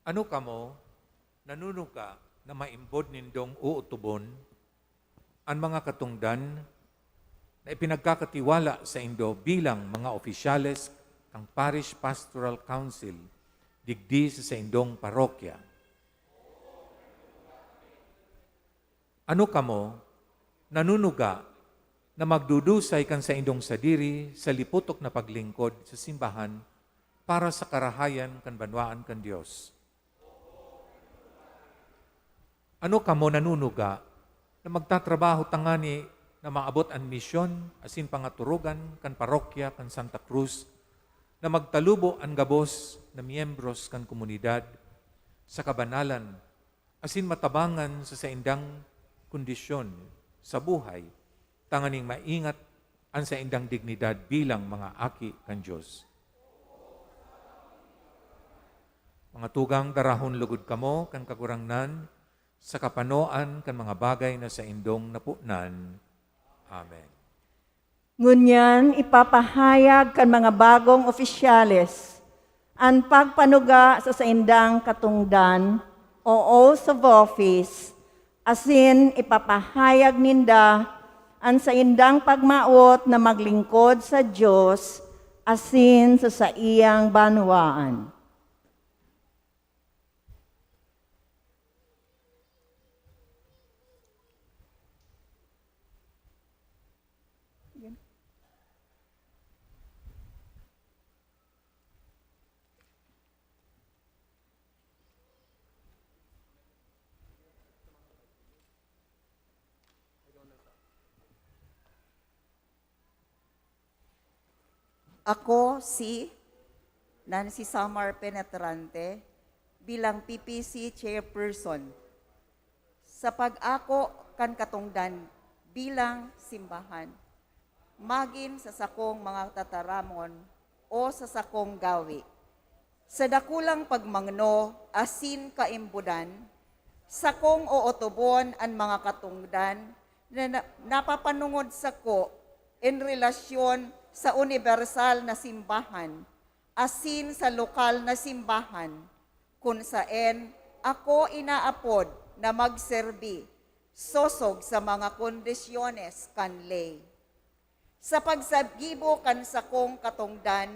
Ano kamo, nanunuga na maimbod nindong ootobon an mga katongdan na ipinagkakatiwala saindo bilang mga opisyales kan Parish Pastoral Council digdi sa saindong parokya? Ano kamo, nanunuga, na magdudusay kan saindong sadiri sa lipotok na paglingkod sa simbahan para sa karahayan kan banwaan kan Dios? Ano kamo, nanunuga, na magtatrabaho tangani na maabot an misyon asin pangaturugan kan parokya kan Santa Cruz na magtalubo an gabos na miyembros kan komunidad sa kabanalan asin matabangan sa saindang kondisyon sa buhay, tanganing maingat an saindang dignidad bilang mga aki kan Dios. Mga tugang, darahon logod kamo kan Kagurangnan sa kapanoan kan mga bagay na saindong naponan. Amen. Ngunyan, ipapahayag kan mga bagong opisyales an pagpanuga sa saindang katongdan o oath of office, asin ipapahayag ninda an saindang pagmawot na maglingkod sa Dios asin sa saiyang banwaan. Ako si Nancy Samar Penetrante bilang P P C Chairperson sa pag-ako kan katongdan bilang simbahan, magin sa sakong mga tataramon o sa sakong gawi. Sa dakulang pagmangno asin kaimbodan, sakong ootobon an mga katongdan na, na napapanongod sako en relasyon sa unibersal na simbahan asin sa lokal na simbahan, kun saen ako inaapod na magserbi sosog sa mga kondisyones kan ley. Sa pagsagibo kan sakong katongdan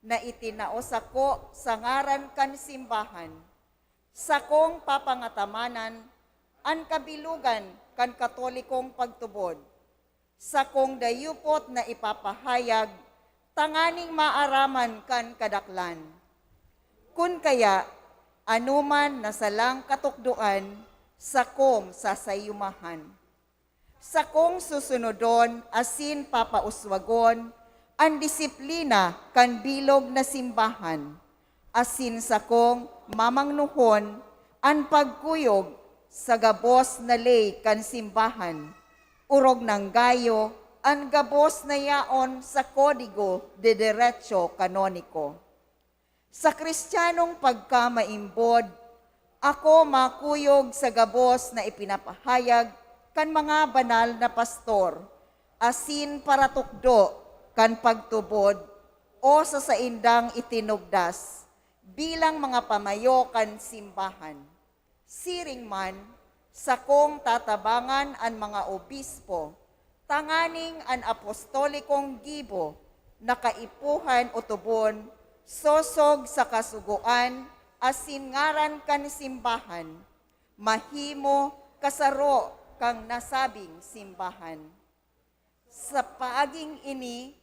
na itinao sako sa ngaran kan simbahan, sakong papangatamanan an kabilogan kan Katolikong pagtubod. Sakong dayupot na ipapahayag tanganing maaraman kan kadaklan. Kun kaya, anoman na salang katukdoan, sakong sasayumahan. Sakong susunodon asin papauswagon an disiplina kan bilog na simbahan, asin sakong mamangnohon an pagkuyog sa gabos na ley kan simbahan, orog nanggayo an gabos na yaon sa Kodigo de Derecho Kanoniko. Sa Kristiyanong pagkamaimbod, ako makuyog sa gabos na ipinapahayag kan mga banal na pastor asin paratukdo kan pagtubod o sa saindang itinugdas bilang mga pamayo kan simbahan. Siring man, sakong tatabangan an mga obispo tanganing an apostolikong gibo na kaipuhan o tubon sosog sa kasugoan asin ngaran kan simbahan mahimo kasaro kan nasabing simbahan. Sa paaging ini,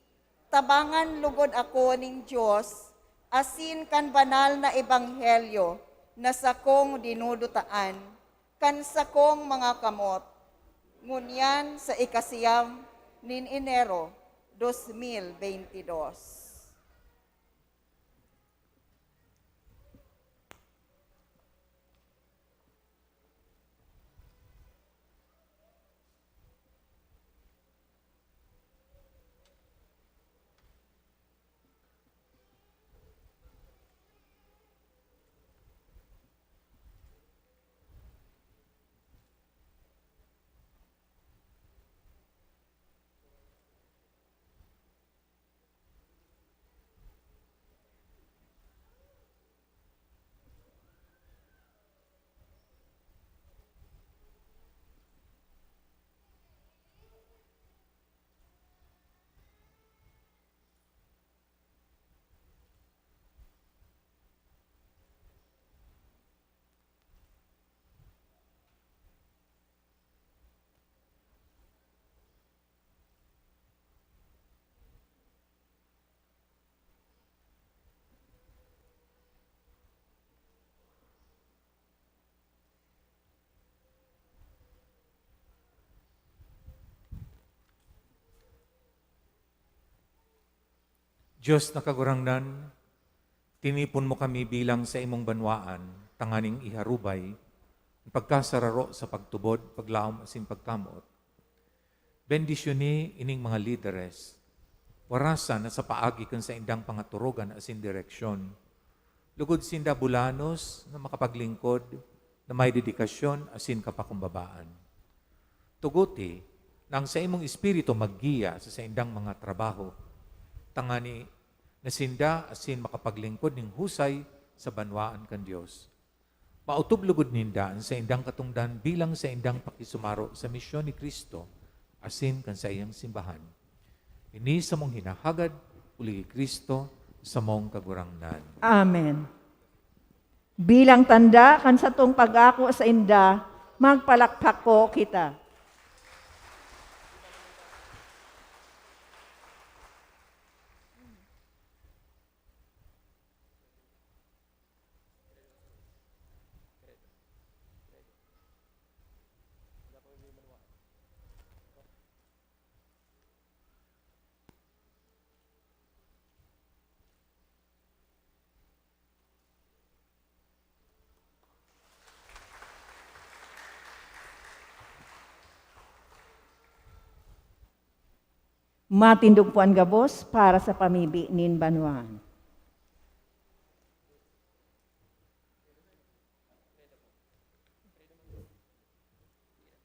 tabangan lugod ako nin Dios asin kan banal na ebanghelyo na sakong dinudutaan kan sakong mga kamot, ngunyan sa ikasiyam nin Enero, dos mil beinte dos. Diyos na Kagurangnan, tinipon mo kami bilang sa imong banwaan tanganing iharubay an pagkasararo sa pagtubod, paglaom asin pagkamoot. Bendisyoni ining mga lideres, warasan na sa paagi kan saindang pangaturogan asin direksyon, lugod sinda bulanos na makapaglingkod na may dedikasyon asin kapakumbabaan. Tuguti na ang saimong Espiritu maggiya sa saindang mga trabaho, tangani na sinda asin makapaglingkod ning husay sa banwaan kan Dios. Maotob logod ninda an saindang katongdan bilang saindang pakisumaro sa misyon ni Cristo asin kan saiyang simbahan. Ini samong hinahagad, huli ki Cristo, samong Kagurangnan. Amen. Bilang tanda kan satong pag-ako sainda, magpalakpak po kita. Matindog po an gabos para sa pamibi nin banwaan.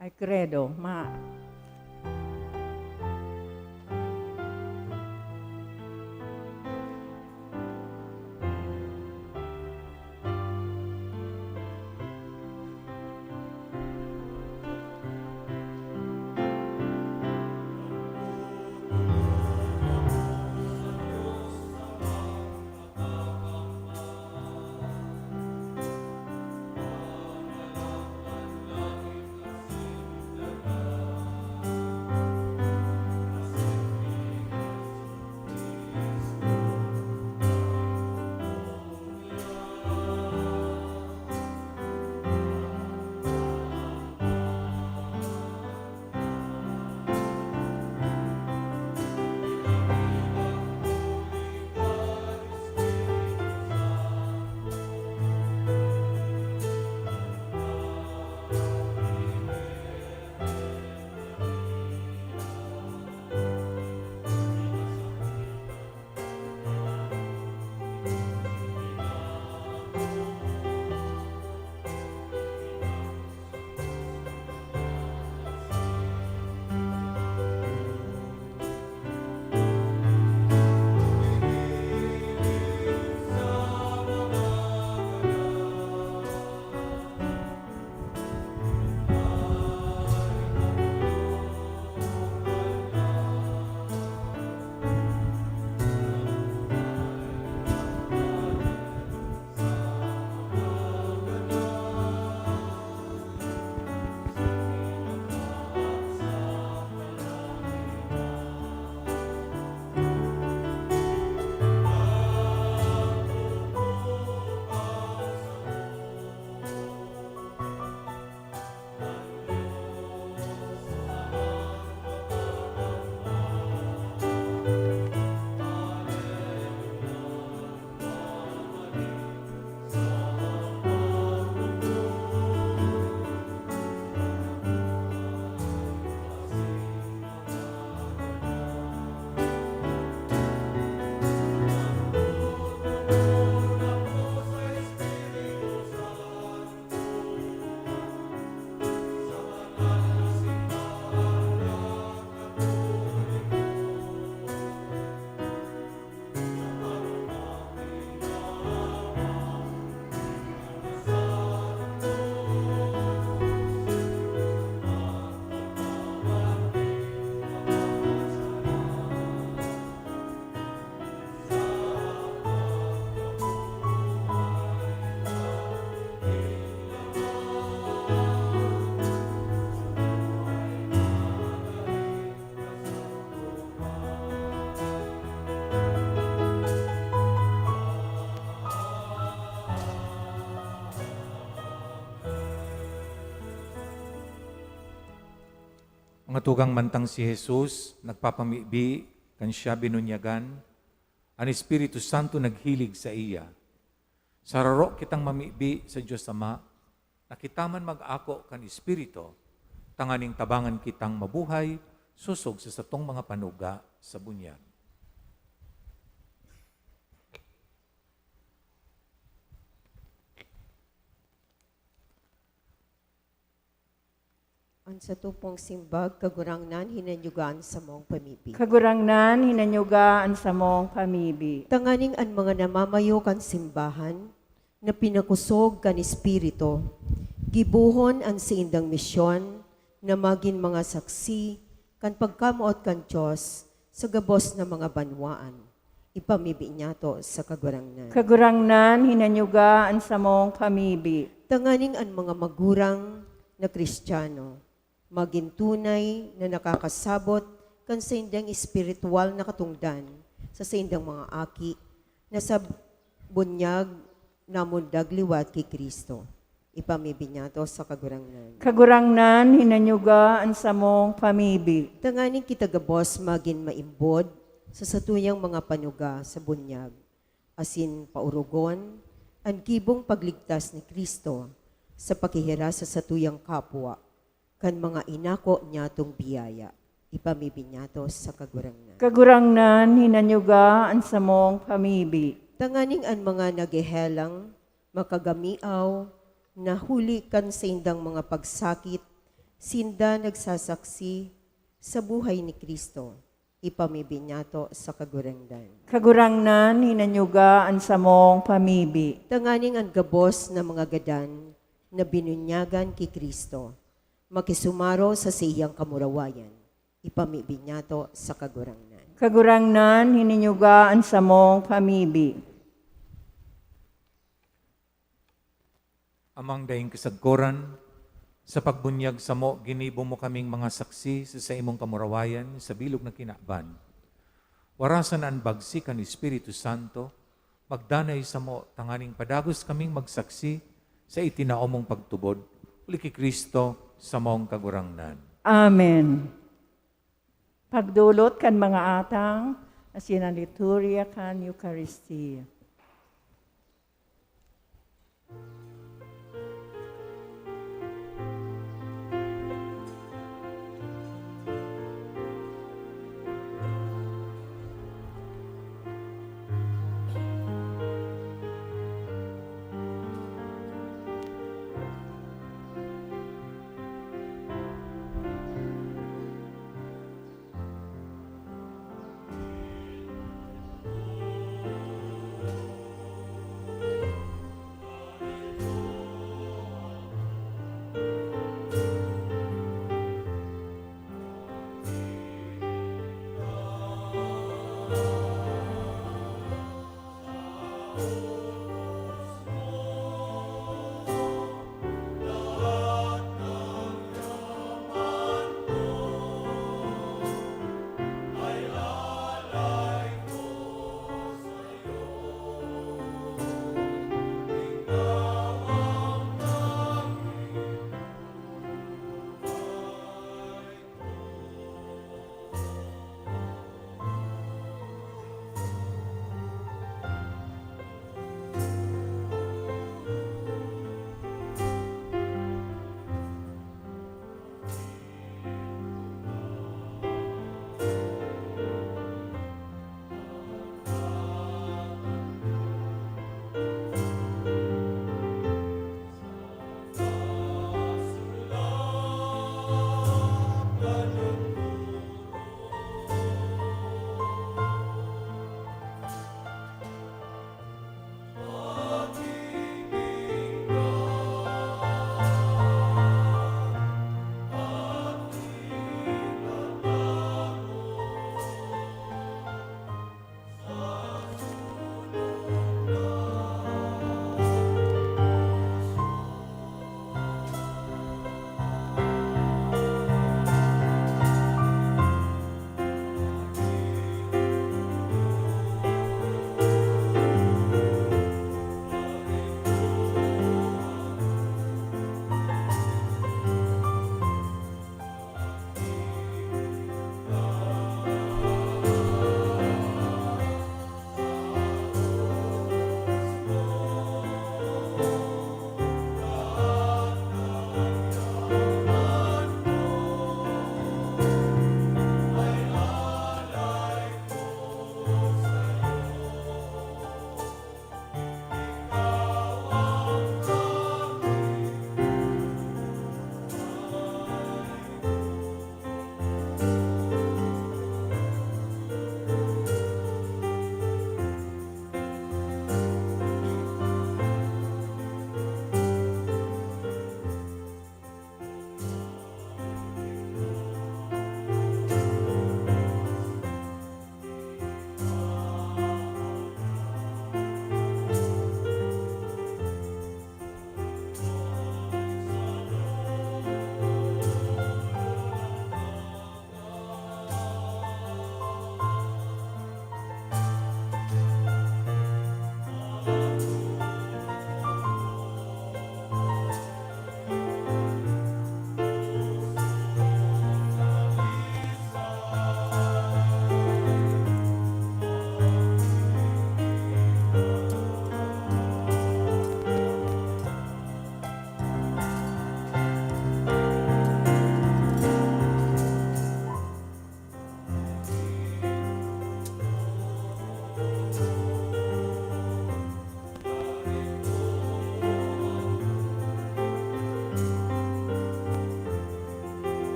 Ay, Credo, ma- Mga tugang, mantang si Jesus nagpapamibi kan siya binunyagan, an Espiritu Santo naghilig saiya. Sararo kitang mamibi sa Dios Ama, na kita man mag-ako kan Espiritu, tanganing tabangan kitang mabuhay sosog sa satong mga panuga sa bunyag. An sato pong simbag, Kagurangnan, hinanyuga an samong pamibi. Kagurangnan, hinanyuga an samong pamibi. Tanganing an mga namamayo kan simbahan na pinakosog kan Espiritu, gibohon an saindang misyon na magin mga saksi kan pagkamoot kan Dios sa gabos na mga banwaan. Ipamibi niyato sa Kagurangnan. Kagurangnan, hinanyuga an samong pamibi. Tanganing an mga magurang na Kristiyano magin tunay na nakakasabot kan saindang espiritual na katongdan sa saindang mga aki na sa bunyag namundag liwat ki Cristo. Ipamibi niyato sa Kagurangnan. Kagurangnan, hinanyuga an samong pamibi. Tanganing kita gabos magin maimbod sa satuyang mga panuga sa bunyag, asin paurugon an gibong pagligtas ni Cristo sa pakihiras sa satuyang kapwa kan mga inako niyatong biyaya. Ipamibi niyato sa Kagurangnan. Kagurangnan, hinanyuga an samong pamibi. Tanganing an mga naghehelang makagamiaw na huli kan saindang mga pagsakit, sinda nagsasaksi sa buhay ni Cristo. Ipamibi niyato sa Kagurangnan. Kagurangnan, hinanyuga an samong pamibi. Tanganing an gabos na mga gadan na binunyagan ki Cristo makisumaro sa saiyang kamurawayan. Ipamibi niyato sa Kagurangnan. Kagurangnan, hinanyuga an samong pamibi. Amang daing kasagkoran, sa pagbunyag samo, ginibo mo kaming mga saksi sa saimong kamurawayan sa bilog na kinaban. Warasan an bagsi kan Espiritu Santo, magdanay samo tanganing padagos kaming magsaksi sa itinao mong pagtubod, huli ki Cristo, samong Kagurangnan. Amen. Pagdolot kan mga atang asin an liturya kan Eukaristia.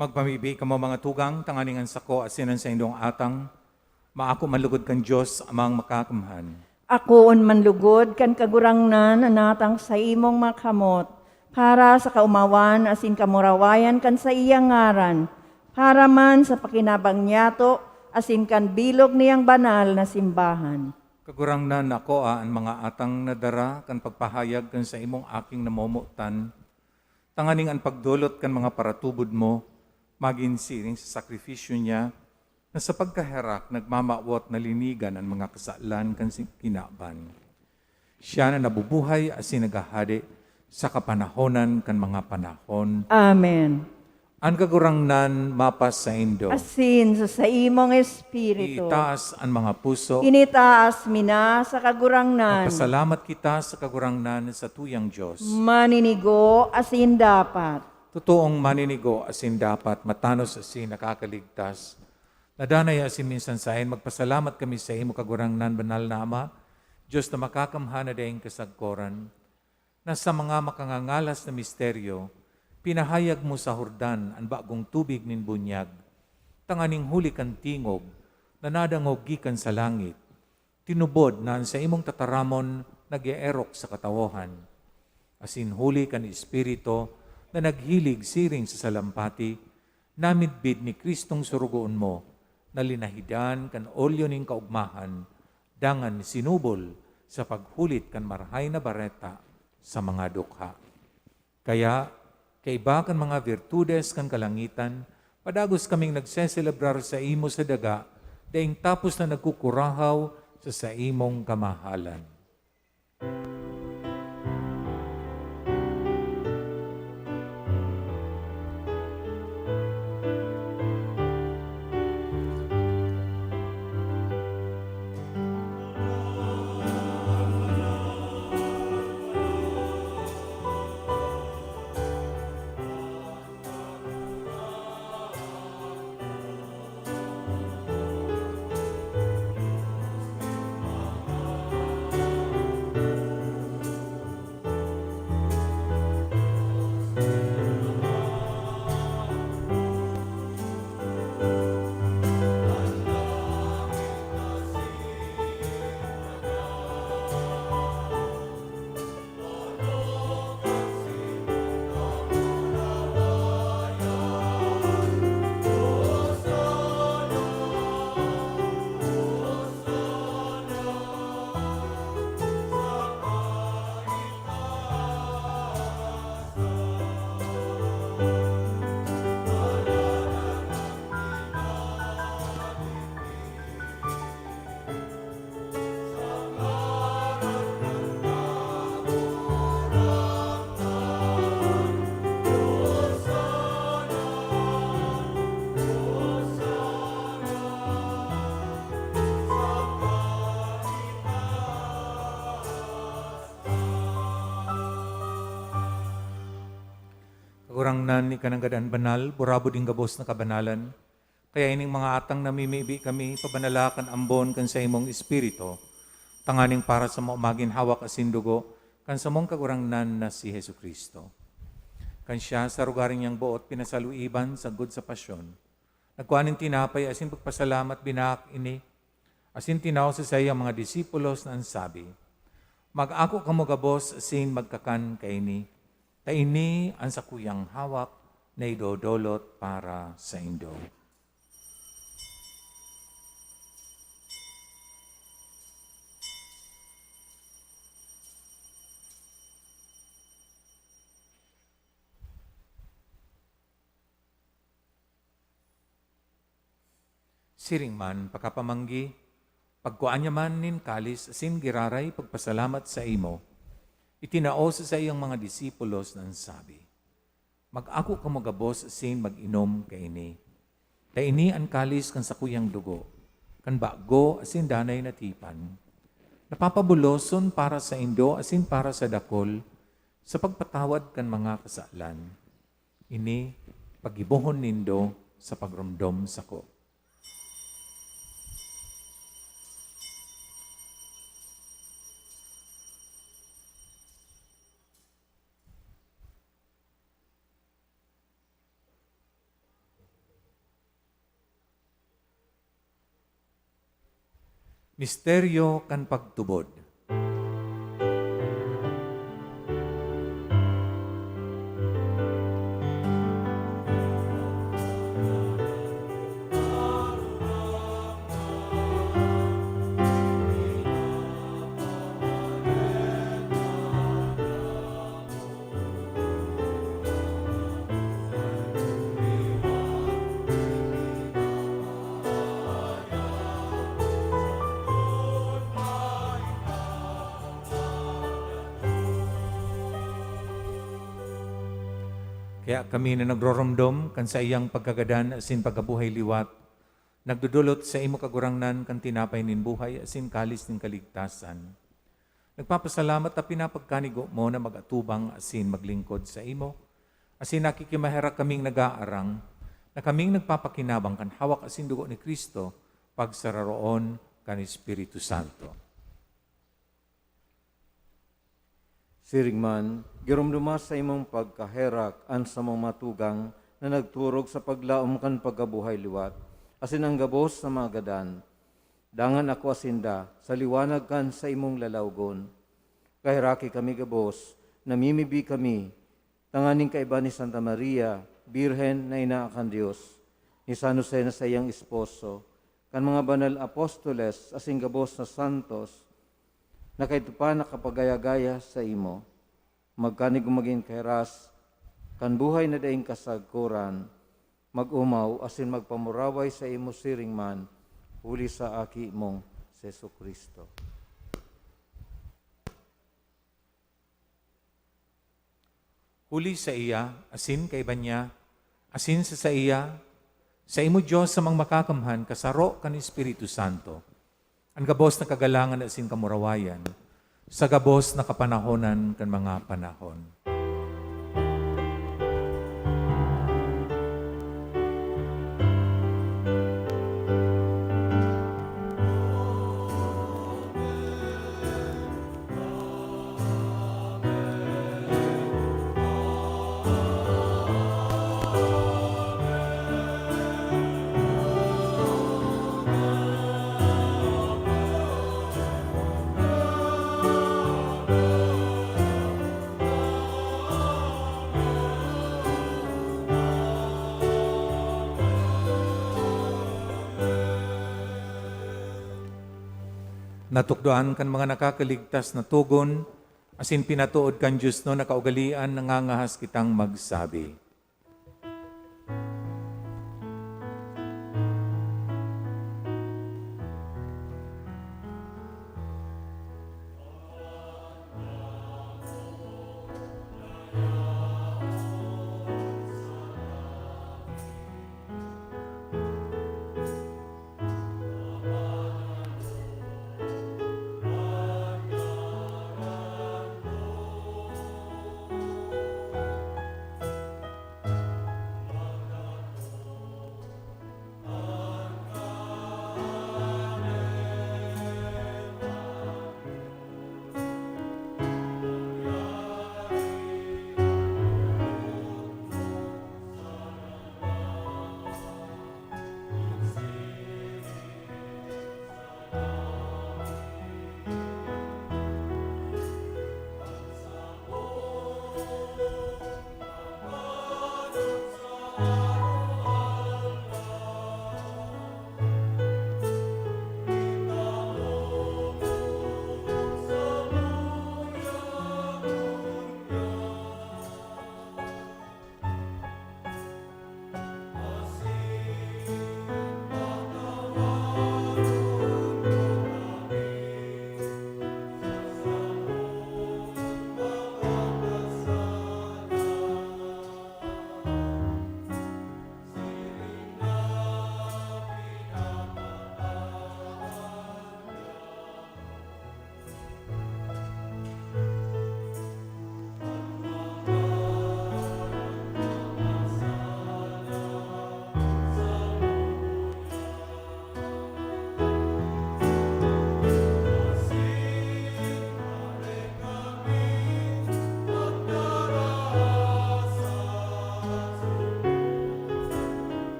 Magpamibi kamo, mga tugang, tanganing an sako asin an saindong atang maako man lugod kan Dios Amang Makakamhan. Akoon man lugod kan Kagurangnan an atang saimong makamot, para sa kaomawan asin kamurawayan kan saiyang ngaran, para man sa pakinabang niyato asin kan bilog niyang banal na simbahan. Kagurangnan, akoa an mga atang na dara kan pagpahayag kan saimong aking namomotan, tanganing an pagdolot kan mga paratubod mo magin siring sa sakrifisyo niya, na sa pagkaherak nagmamawot na linigan an mga kasalan kan si-, kinaban. Siya na nabubuhay asin naghahade sa kapanahonan kan mga panahon. Amen. An Kagurangnan mapasaindo. Asin sa saimong espiritu. Iitaas an mga puso. Initaas mi na sa Kagurangnan. Magpasalamat kita sa Kagurangnan, sa tuyang Dios. Maninigo asin dapat. Totoong maninigo asin dapat, matanos asin nakakaligtas. Nadanay asin minsan saen, magpasalamat kami sa imo, Kagurangnan, banal na Ama, Dios na makakamhan na daing kasagkoran, na sa mga makangangalas na misteryo, pinahayag mo sa Jordan an bagong tubig nin bunyag, tanganing huli kan tingog na nadangog gikan sa langit, tinubod na an saimong tataramon nag-eerok sa katawohan, asin huli kan Espiritu na naghilig siring sa salampati, namidbid ni Cristong sorogoon mo, na linahidan kan olyo nin kaogmahan, dangan sinubol sa paghulit kan Marahay na Bareta sa mga dukha. Kaya, kaiba kan mga virtudes kan kalangitan, padagos kaming nagseselebrar saimo sa daga, daing tapos na nagkukurahaw sa saimong kamahalan. Kagurangnan, ika nanggad an banal, burabod nin gabos na kabanalan. Kaya ining mga atang namimibi kami, pabanala kan ambon kan saimong Espiritu, tanganing para samo magin hawak asin dugo kan samong Kagurangnan na si Jesu-Cristo. Kan siya, sa rugari niyang boot pinasaluiban sagkod sa pasyon, nagkua nin tinapay asin pagpasalamat, binaak ini, asin tinao sa saiyang mga disipulos na an sabi, "Mag-ako kamo gabos asin magkakan kaini, ta ini an sakuyang hawak na idodolot para saindo." Siring man, pakapamanggi, pagkua niya man nin kalis asin giraray pagpasalamat saimo, itinao sa saiyang mga disipulos na an sabi, "Mag-ako kamo gabos asin mag-inom kaini. Ta ini an kalis kan sakuyang dugo, kan bago asin danay na tipan, na papabuloson para saindo asin para sa dakul sa pagpatawad kan mga kasalan. Ini paggibohon nindo sa pagromdom sako." Misteryo kan pagtubod. Kaya kami na nagroromdom kan saiyang pagkagadan asin pagkabuhay liwat, nagdodolot saimo, Kagurangnan, kan tinapay nin buhay asin kalis nin kaligtasan. Nagpapasalamat ta pinapagkanigo mo na mag-atubang asin maglingkod saimo, asin nakikimaherak kaming nag-aarang na kaming nagpapakinabang kan hawak asin dugo ni Cristo, pagsararoon kan Espiritu Santo. Siring man, giromdoma sa imong pagkaherak an samong mga tugang na nagturog sa paglaom kan pagkabuhay liwat, asin an gabos na mga gadan. Dangan akoa sinda sa liwanag kan saimong lalawgon. Kaheraki kami gabos, namimibi kami, tanganing kaiba ni Santa Maria, Birhen na ina kan Dios, ni San Jose na saiyang esposo, kan mga banal apostoles asin gabos na santos, na kaidto pa nakapagaya-gaya saimo. Magkanigo magin kahiras kan buhay na daing kasagkoran, mag-omaw asin magpamuraway saimo siring man, huli sa Aki mong si Jesu-Cristo. Huli saiya, asin kaiba niya, asin sa saiya, saimo, Dios, sa mga makakamhan, kasaro kan Espiritu Santo, an gabos na kagalangan asin kamurawayan, sa gabos na kapanahonan kan mga panahon. Natukdoan kan mga nakakaligtas na togon, asin pinatood kan diosnon na kaugalean, nangangahas kitang magsabi.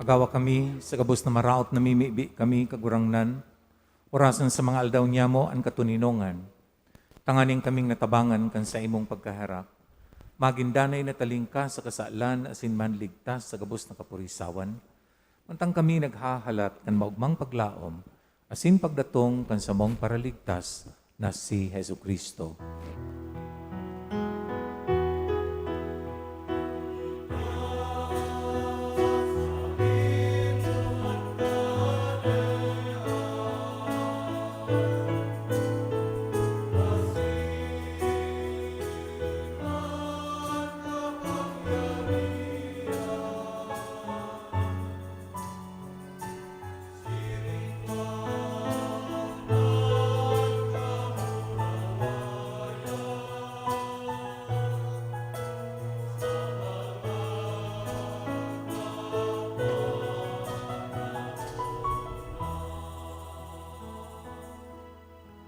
Gawa kami, sa gabos na maraot namimibi kami, Kagurangnan, orasan sa mga aldaw niyamo an katoninongan, tanganing kaming natabangan kan saimong pagkaherak, magin danay na talingkas sa kasalan asin manligtas sa gabos na kapurisawan, mantang kami naghahalat kan maogmang paglaom asin pagdatong kan samong Paraligtas na si Jesu-Cristo.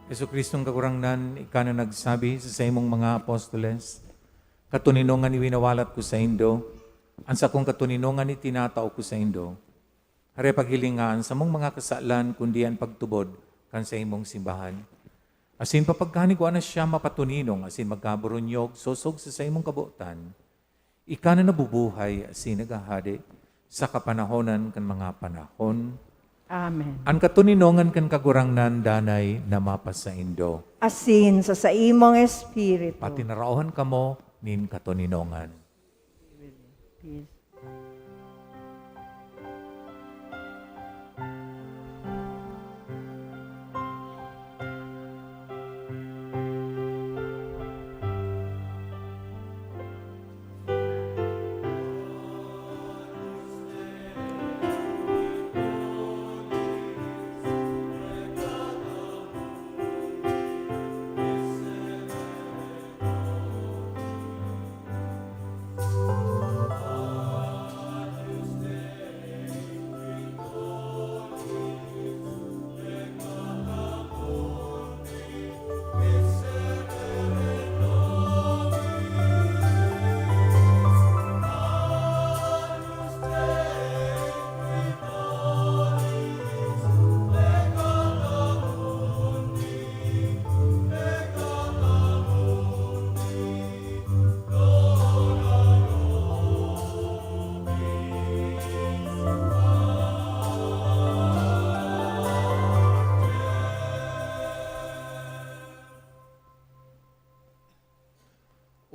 Jesu-Cristong Kagurangnan, ika na nagsabi sa saimong mga apostoles, "Katoninongan iwinawalat ko saindo, an sakong katoninongan itinatao ko saindo." Hare paghilinga an samong mga kasalan, kundi an pagtubod kan saimong simbahan. Asin papagkanigwa na siya mapatoninong asin magkaburunyog sosog sa saimong kabotan. Ika na nabubuhay asin naghahade sa kapanahonan kan mga panahon. Amen. An katoninongan kan Kagurangnan danay na mapasaindo. Asin sa saimong espiritu. Patinaraohan kamo nin katoninongan. Peace.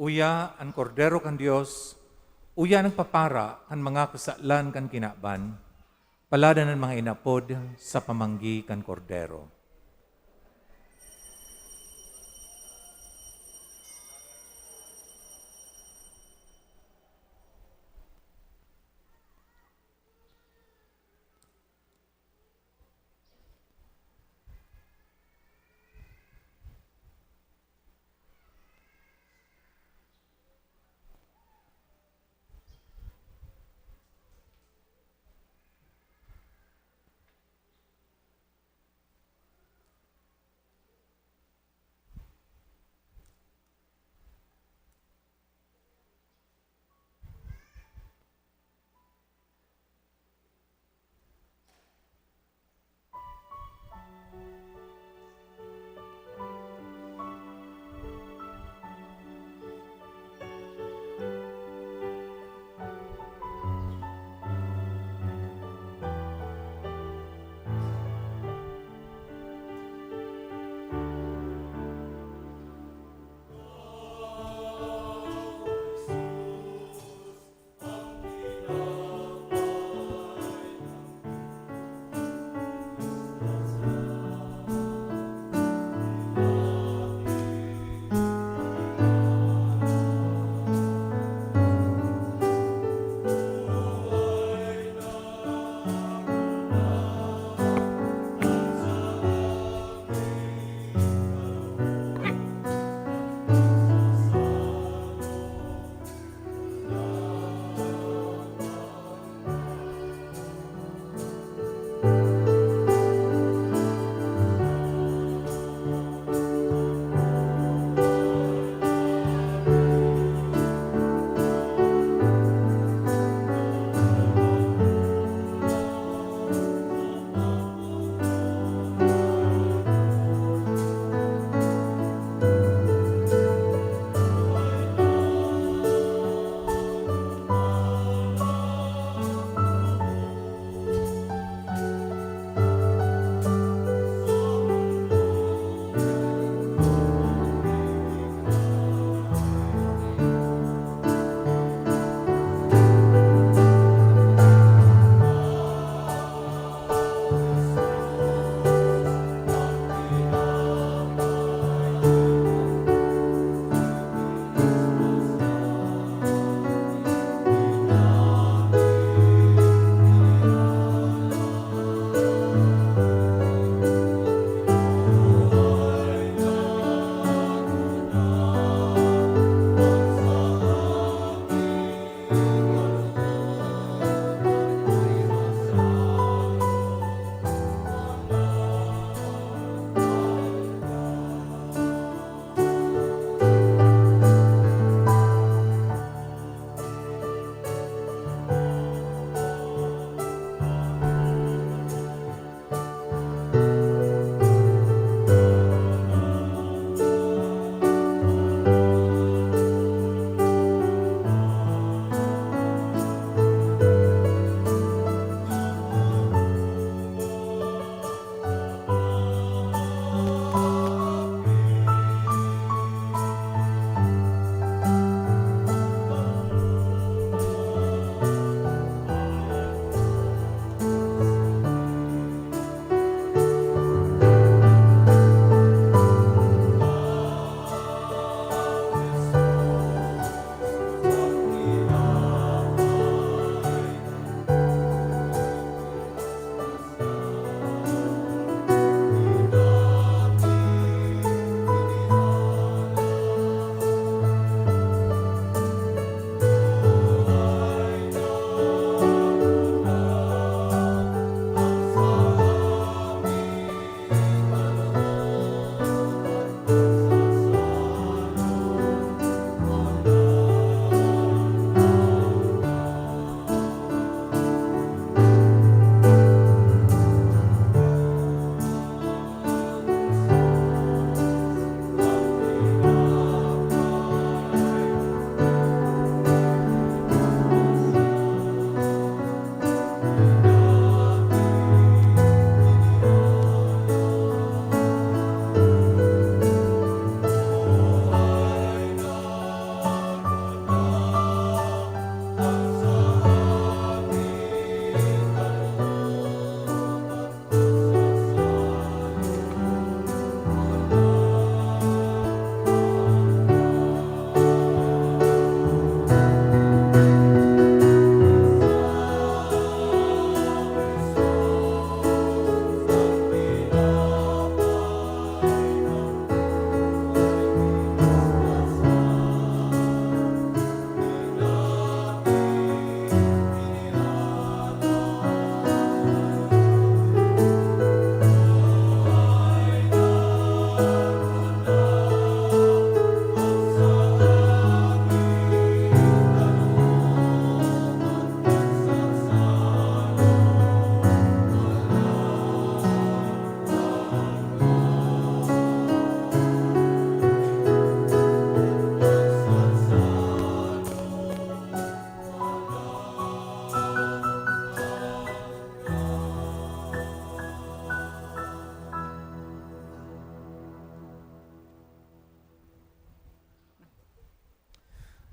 Uya an Kordero kan Dios, uya nagpapara kan mga kasalan kan kinaban. Paladan an mga inapod sa pamanggi kan Kordero.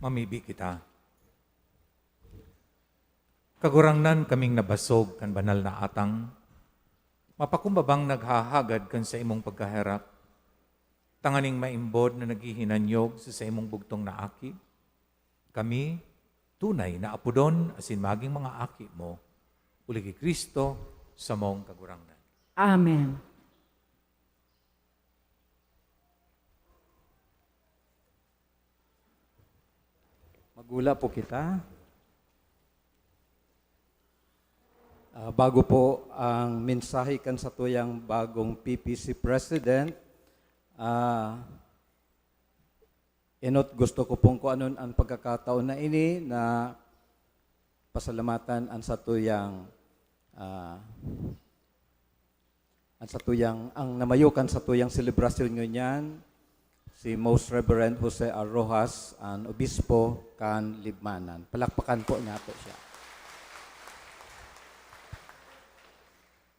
Mamibi kita. Kagurangnan, kaming nabasog kan banal na atang, mapakumbabang naghahagad kan saimong pagkaherak, tanganing maimbod na naghihinanyog sa saimong bugtong na aki, kami tunay na apodon asin maging mga aki mo, uli ki Cristo, samong Kagurangnan. Amen. Magula po kita. Ah, bago po ang mensahe kan satuyang bagong P P C President, ah, enot gusto ko pong kuanon ang pagkakataon na ini na pasalamatan ang satuyang, ah, ang satuyang, ang namayo kan satuyang selebrasyon ngunyan, si Most Reverend Jose R. Rojas, an obispo kan Libmanan. Palakpakan po nato siya.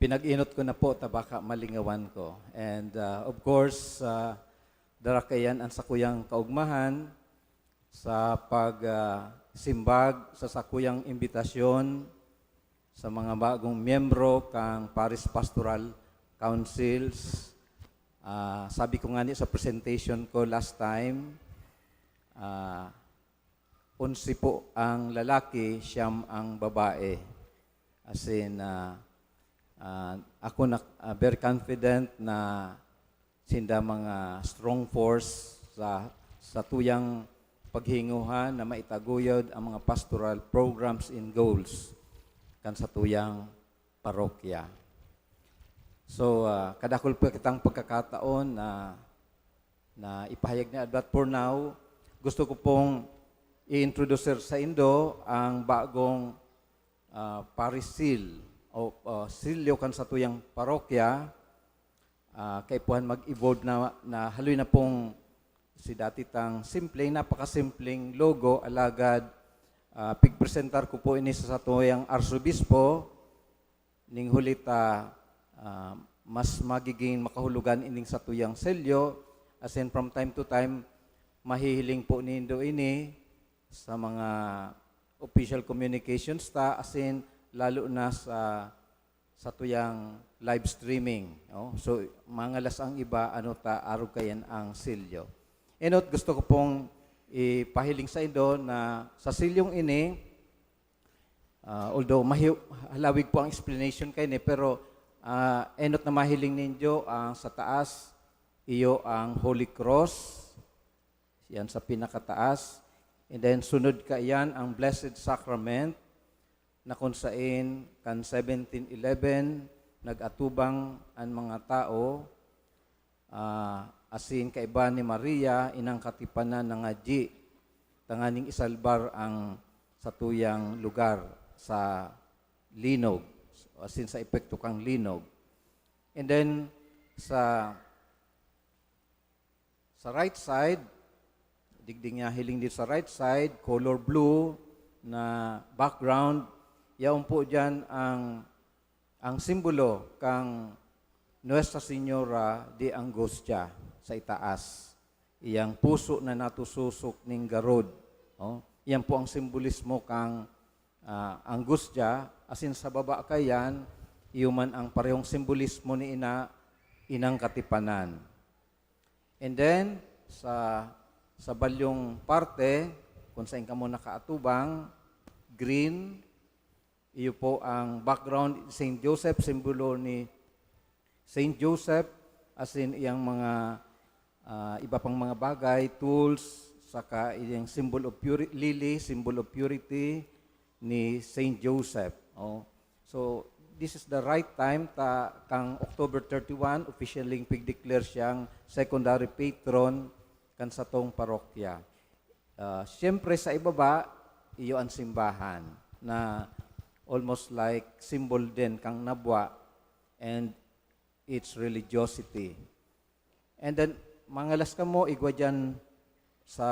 Pinag-enot ko na po, ta baka malingawan ko. And, ah, of course, ah, dara kaiyan ang sakuyang kaugmahan sa pag, ah, simbag sa sakuyang imbitasyon sa mga bagong miyembro kan Parish Pastoral Councils. Ah, sabi ko ngani sa presentation ko last time, ah, onse po ang lalaki, siyam ang babae. As in, ah, ah, ako na, ah, very confident na sinda mga strong force sa, sa tuyang paghinguha na maitaguyod ang mga pastoral programs and goals kan satuyang parokya. So, ah, kadakul po kitang pagkakataon na, na ipahayag niya. But for now, gusto ko pong i-introduce sa indo ang bagong, ah, parish seal o, ah, silyo kan satuyang parokya. Ah, kaipuhan mag-evolve na, na haloy na pong si dati tang simpleng, napakasimpleng logo, alagad, ah, pigpresentar ko po ini sa satuyang arsobispo, ning huli ta, ah, mas magiging makahulugan ining satuyang selyo, as in from time to time, mahihiling po nindo ini sa mga official communications ta, as in lalo na sa, satuyang live streaming, no? So, mangalas ang iba, ano ta, arog kayan ang selyo. Enot, gusto ko pong ipahiling sa indo na sa selyong ini, ah, although mahi-, halawig po ang explanation kaini, pero, ah, enot na mahiling ninyo ang sa taas, iyo ang Holy Cross, yan sa pinakataas. And then, sunod kaiyan ang Blessed Sacrament, na kun saen kan seventeen eleven, nag-atubang an mga tawo, ah, asin kaiba ni Maria, inang katipanan, nangadyi tanganing isalbar ang satuyang lugar sa linog, asin sa epekto kan linog. And then, sa, sa right side, digdi nga hiling din sa right side, color blue na background, yaon po diyan ang, ang simbolo kang Nuestra Señora de Angustia sa itaas. Iyang puso na natusosok ning garod. Oh, iyan po ang simbolismo kang, ah, angustia, asin sa baba kayan, iyo man ang parehong simbolismo ni ina, inang katipanan. And then, sa, sa balyong parte, kung saan kamo nakaatubang, green, iyo po ang background, Saint Joseph, simbolo ni Saint Joseph, asin iyang mga, ah, iba pang mga bagay, tools, saka iyang symbol of puri-, lily, symbol of purity ni Saint Joseph. Oh. So, this is the right time ta kang October thirty-one, officially pig-declare siyang secondary patron kan satong parokya. Ah, siyempre, sa ibaba, iyo an simbahan na almost like symbol din kang Nabua and its religiosity. And then, mangalas kamo, igwa diyan sa,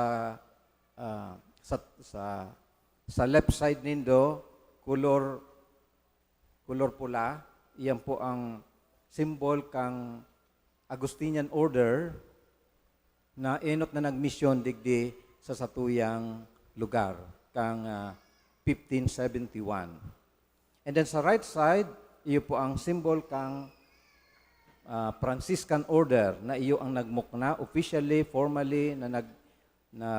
ah, sa, sa, sa left side nindo, color, color pula. Iyan po ang symbol kang Augustinian Order na enot na nagmisyon digdi sa satuyang lugar, kang, ah, fifteen seventy-one. And then sa right side, iyo po ang symbol kang, ah, Franciscan Order na iyo ang nagmukna officially, formally, na nag-, na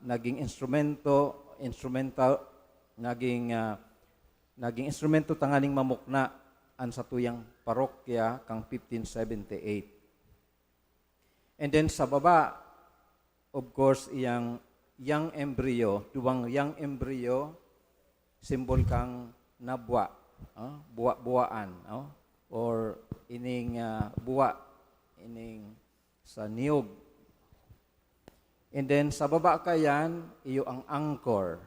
naging instrumento, instrumental, naging, ah, naging instrumento tanganing mamukna an satuyang parokya kang fifteen seventy-eight. And then sa baba, of course, iyang young embryo, duwang young embryo, symbol kang nabwa, ah, buwa-buwaan, no? Or ining, ah, buwa, ining sa niyog. And then sa baba kayan, iyo ang anchor.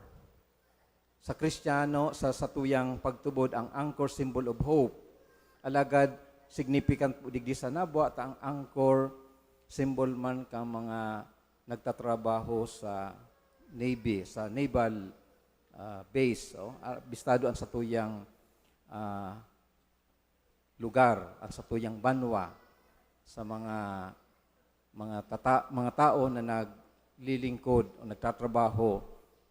Sa Kristiyano, sa satuyang pagtubod, ang anchor, symbol of hope. Alagad, significant po digdi sa nabwa, ta ang anchor, symbol man kang mga nagtatrabaho sa Navy, sa naval, ah, base. Oh. Ah, bistado an satuyang, ah, lugar, an satuyang banwa, sa mga, mga tata-, mga tao na naglilingkod o nagtatrabaho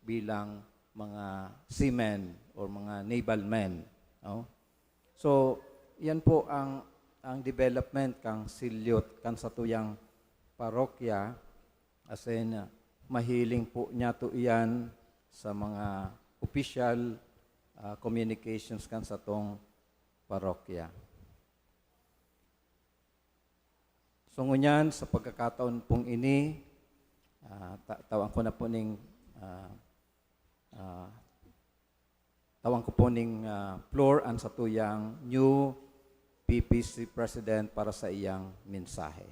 bilang mga seamen or mga naval men, no? So, yan po ang, ang development kang silyot kan satuyang parokya. As in, ah, mahiling po niyato iyan sa mga official, ah, communications kan satong parokya. So, ngunyan, sa pagkakataon pong ini, ah, ta-, tawan ko na po ning, ah, ah, tawan ko po ning, ah, floor an satuyang new P P C President para sa iyang mensahe.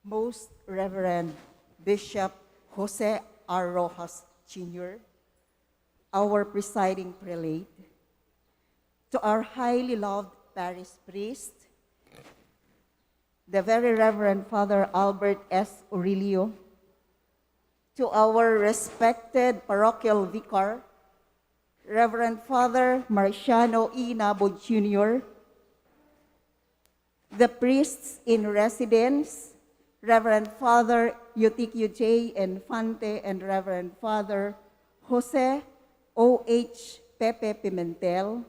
Most Reverend Bishop Jose R. Rojas Junior, our presiding prelate, to our highly loved parish priest, the Very Reverend Father Albert S. Aurelio, to our respected parochial vicar, Reverend Father Marciano E. Nabo Junior, the priests in residence, Reverend Father Eutychio J. Infante and Reverend Father Jose O H Pepe Pimentel,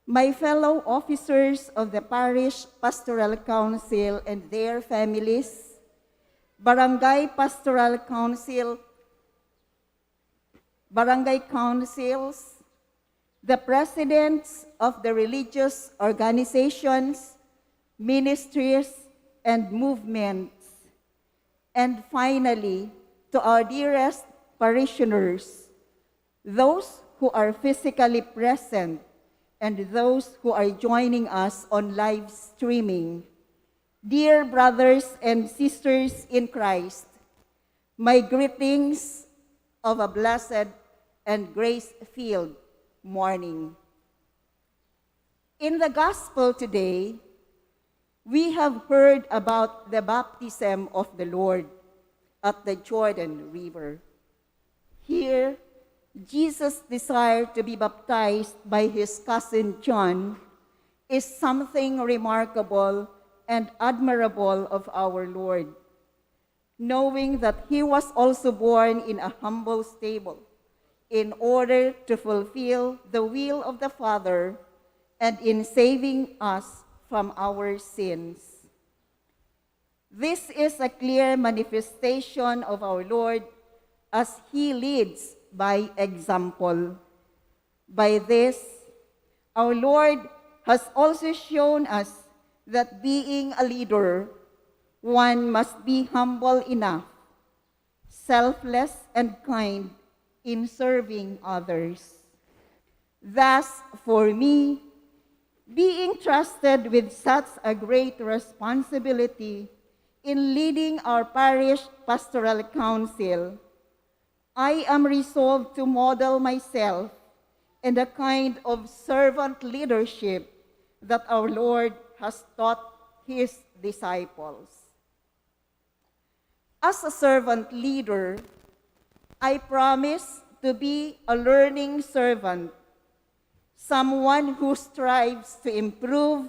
my fellow officers of the Parish Pastoral Council and their families, Barangay Pastoral Council, Barangay Councils, the presidents of the religious organizations, ministries, and movements, and finally, to our dearest parishioners, those who are physically present and those who are joining us on live streaming. Dear brothers and sisters in Christ, my greetings of a blessed and grace-filled morning. In the gospel today, we have heard about the baptism of the Lord at the Jordan River. Here, Jesus' desire to be baptized by his cousin John is something remarkable and admirable of our Lord, knowing that he was also born in a humble stable in order to fulfill the will of the Father and in saving us from our sins. This is a clear manifestation of our Lord as he leads by example. By this, our Lord has also shown us that being a leader, one must be humble enough, selfless and kind in serving others. Thus, for me, being trusted with such a great responsibility in leading our parish pastoral council, I am resolved to model myself in the kind of servant leadership that our Lord has taught his disciples. As a servant leader, I promise to be a learning servant, someone who strives to improve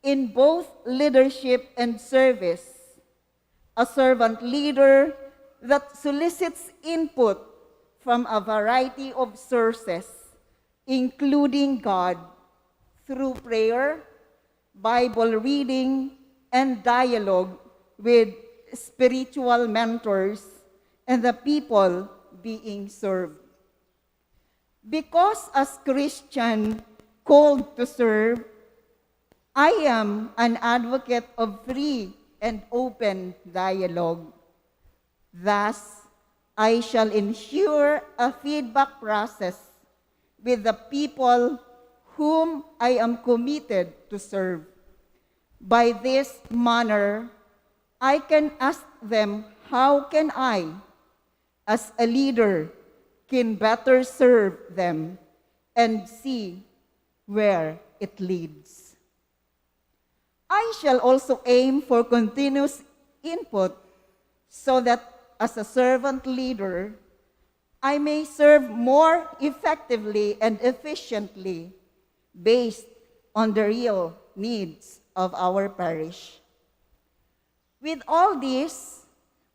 in both leadership and service, a servant leader that solicits input from a variety of sources, including God, through prayer, Bible reading, and dialogue with spiritual mentors and the people being served. Because as Christian called to serve, I am an advocate of free and open dialogue. Thus, I shall ensure a feedback process with the people whom I am committed to serve. By this manner, I can ask them, "How can I, as a leader, can better serve them?" and see where it leads. I shall also aim for continuous input so that as a servant leader, I may serve more effectively and efficiently based on the real needs of our parish. With all this,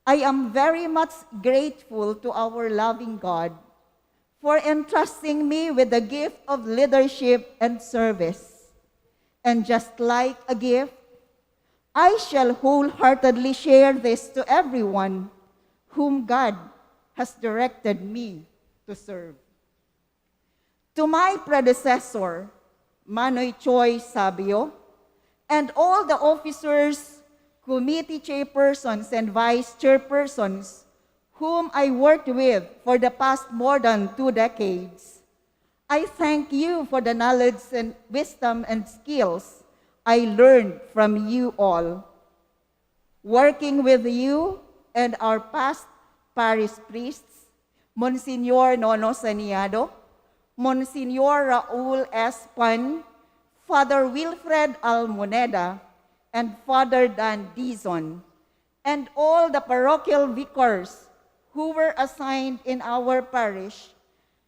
I am very much grateful to our loving God for entrusting me with the gift of leadership and service. And just like a gift, I shall wholeheartedly share this to everyone whom God has directed me to serve. To my predecessor, Manoy Choi Sabio, and all the officers, committee chairpersons, and vice chairpersons whom I worked with for the past more than two decades, I thank you for the knowledge and wisdom and skills I learned from you all. Working with you and our past parish priests, Monsignor Nono Saniado, Monsignor Raul S. Pan, Father Wilfred Almoneda, and Father Dan Dizon, and all the parochial vicars who were assigned in our parish,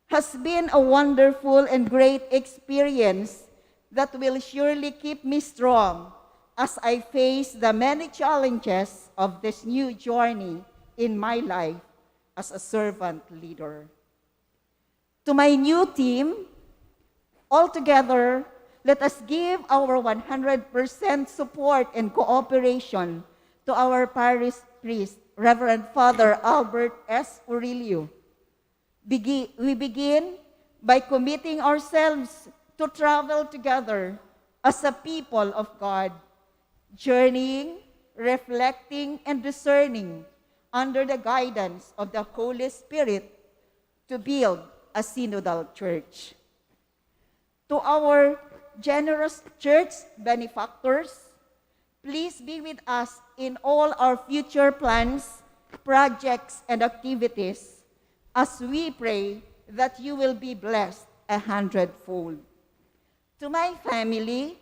has been a wonderful and great experience that will surely keep me strong as I face the many challenges of this new journey in my life as a servant leader. To my new team, all together, let us give our one hundred percent support and cooperation to our parish priest, Reverend Father Albert S. Urillo. Begi-, we begin by committing ourselves to travel together as a people of God, journeying, reflecting, and discerning under the guidance of the Holy Spirit to build a synodal church. To our generous church benefactors, please be with us in all our future plans, projects, and activities as we pray that you will be blessed a hundredfold. To my family,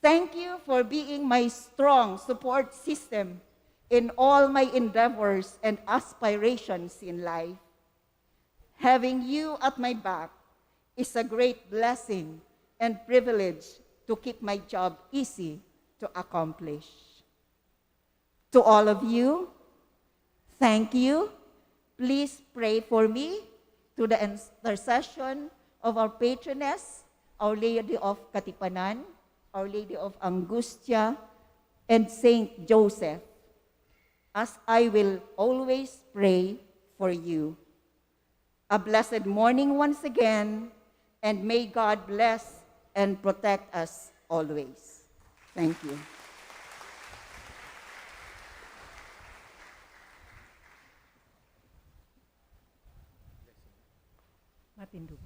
thank you for being my strong support system in all my endeavors and aspirations in life. Having you at my back is a great blessing and privilege to keep my job easy to accomplish. To all of you, thank you. Please pray for me through the intercession of our patroness, Our Lady of Katipanan, Our Lady of Angustia, and Saint Joseph, as I will always pray for you. A blessed morning once again, and may God bless and protect us always. Thank you. Matindog.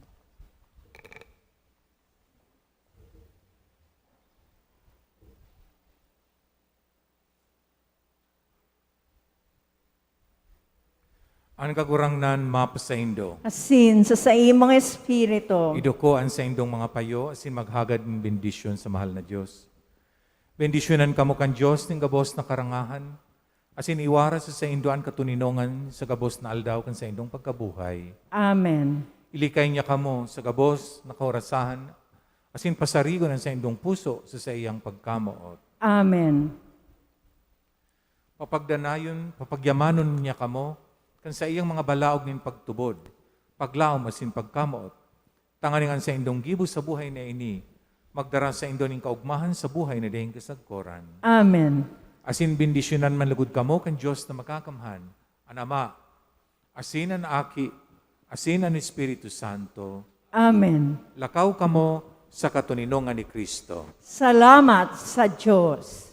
An Kagurangnan mapasaindo. Asin sa saimong espiritu. Iduko an saindong mga payo asin maghagad nin bendisyon sa mahal na Dios. Bendisyonan kamo kan Dios nin gabos na karangahan, asin iwara sa saindo an katoninongan sa gabos na aldaw kan saindong pagkabuhay. Amen. Ilikay niya kamo sa gabos na kaorasahan, asin pasarigon an saindong puso sa saiyang pagkamoot. Amen. Papagdanayon, papagyamanon niya kamo kan saiyang mga balaog nin pagtubod, paglaom asin pagkamoot, tanganing an saindong gibo sa buhay na ini magdara saindo nin kaogmahan sa buhay na daing kasagkoran. Amen. Asin bendisyonan man lugod kamo kan Dios na Makakamhan, an Ama, asin an Aki, asin an Espiritu Santo. Amen. Lakaw kamo sa katoninongan ni Cristo. Salamat sa Diyos.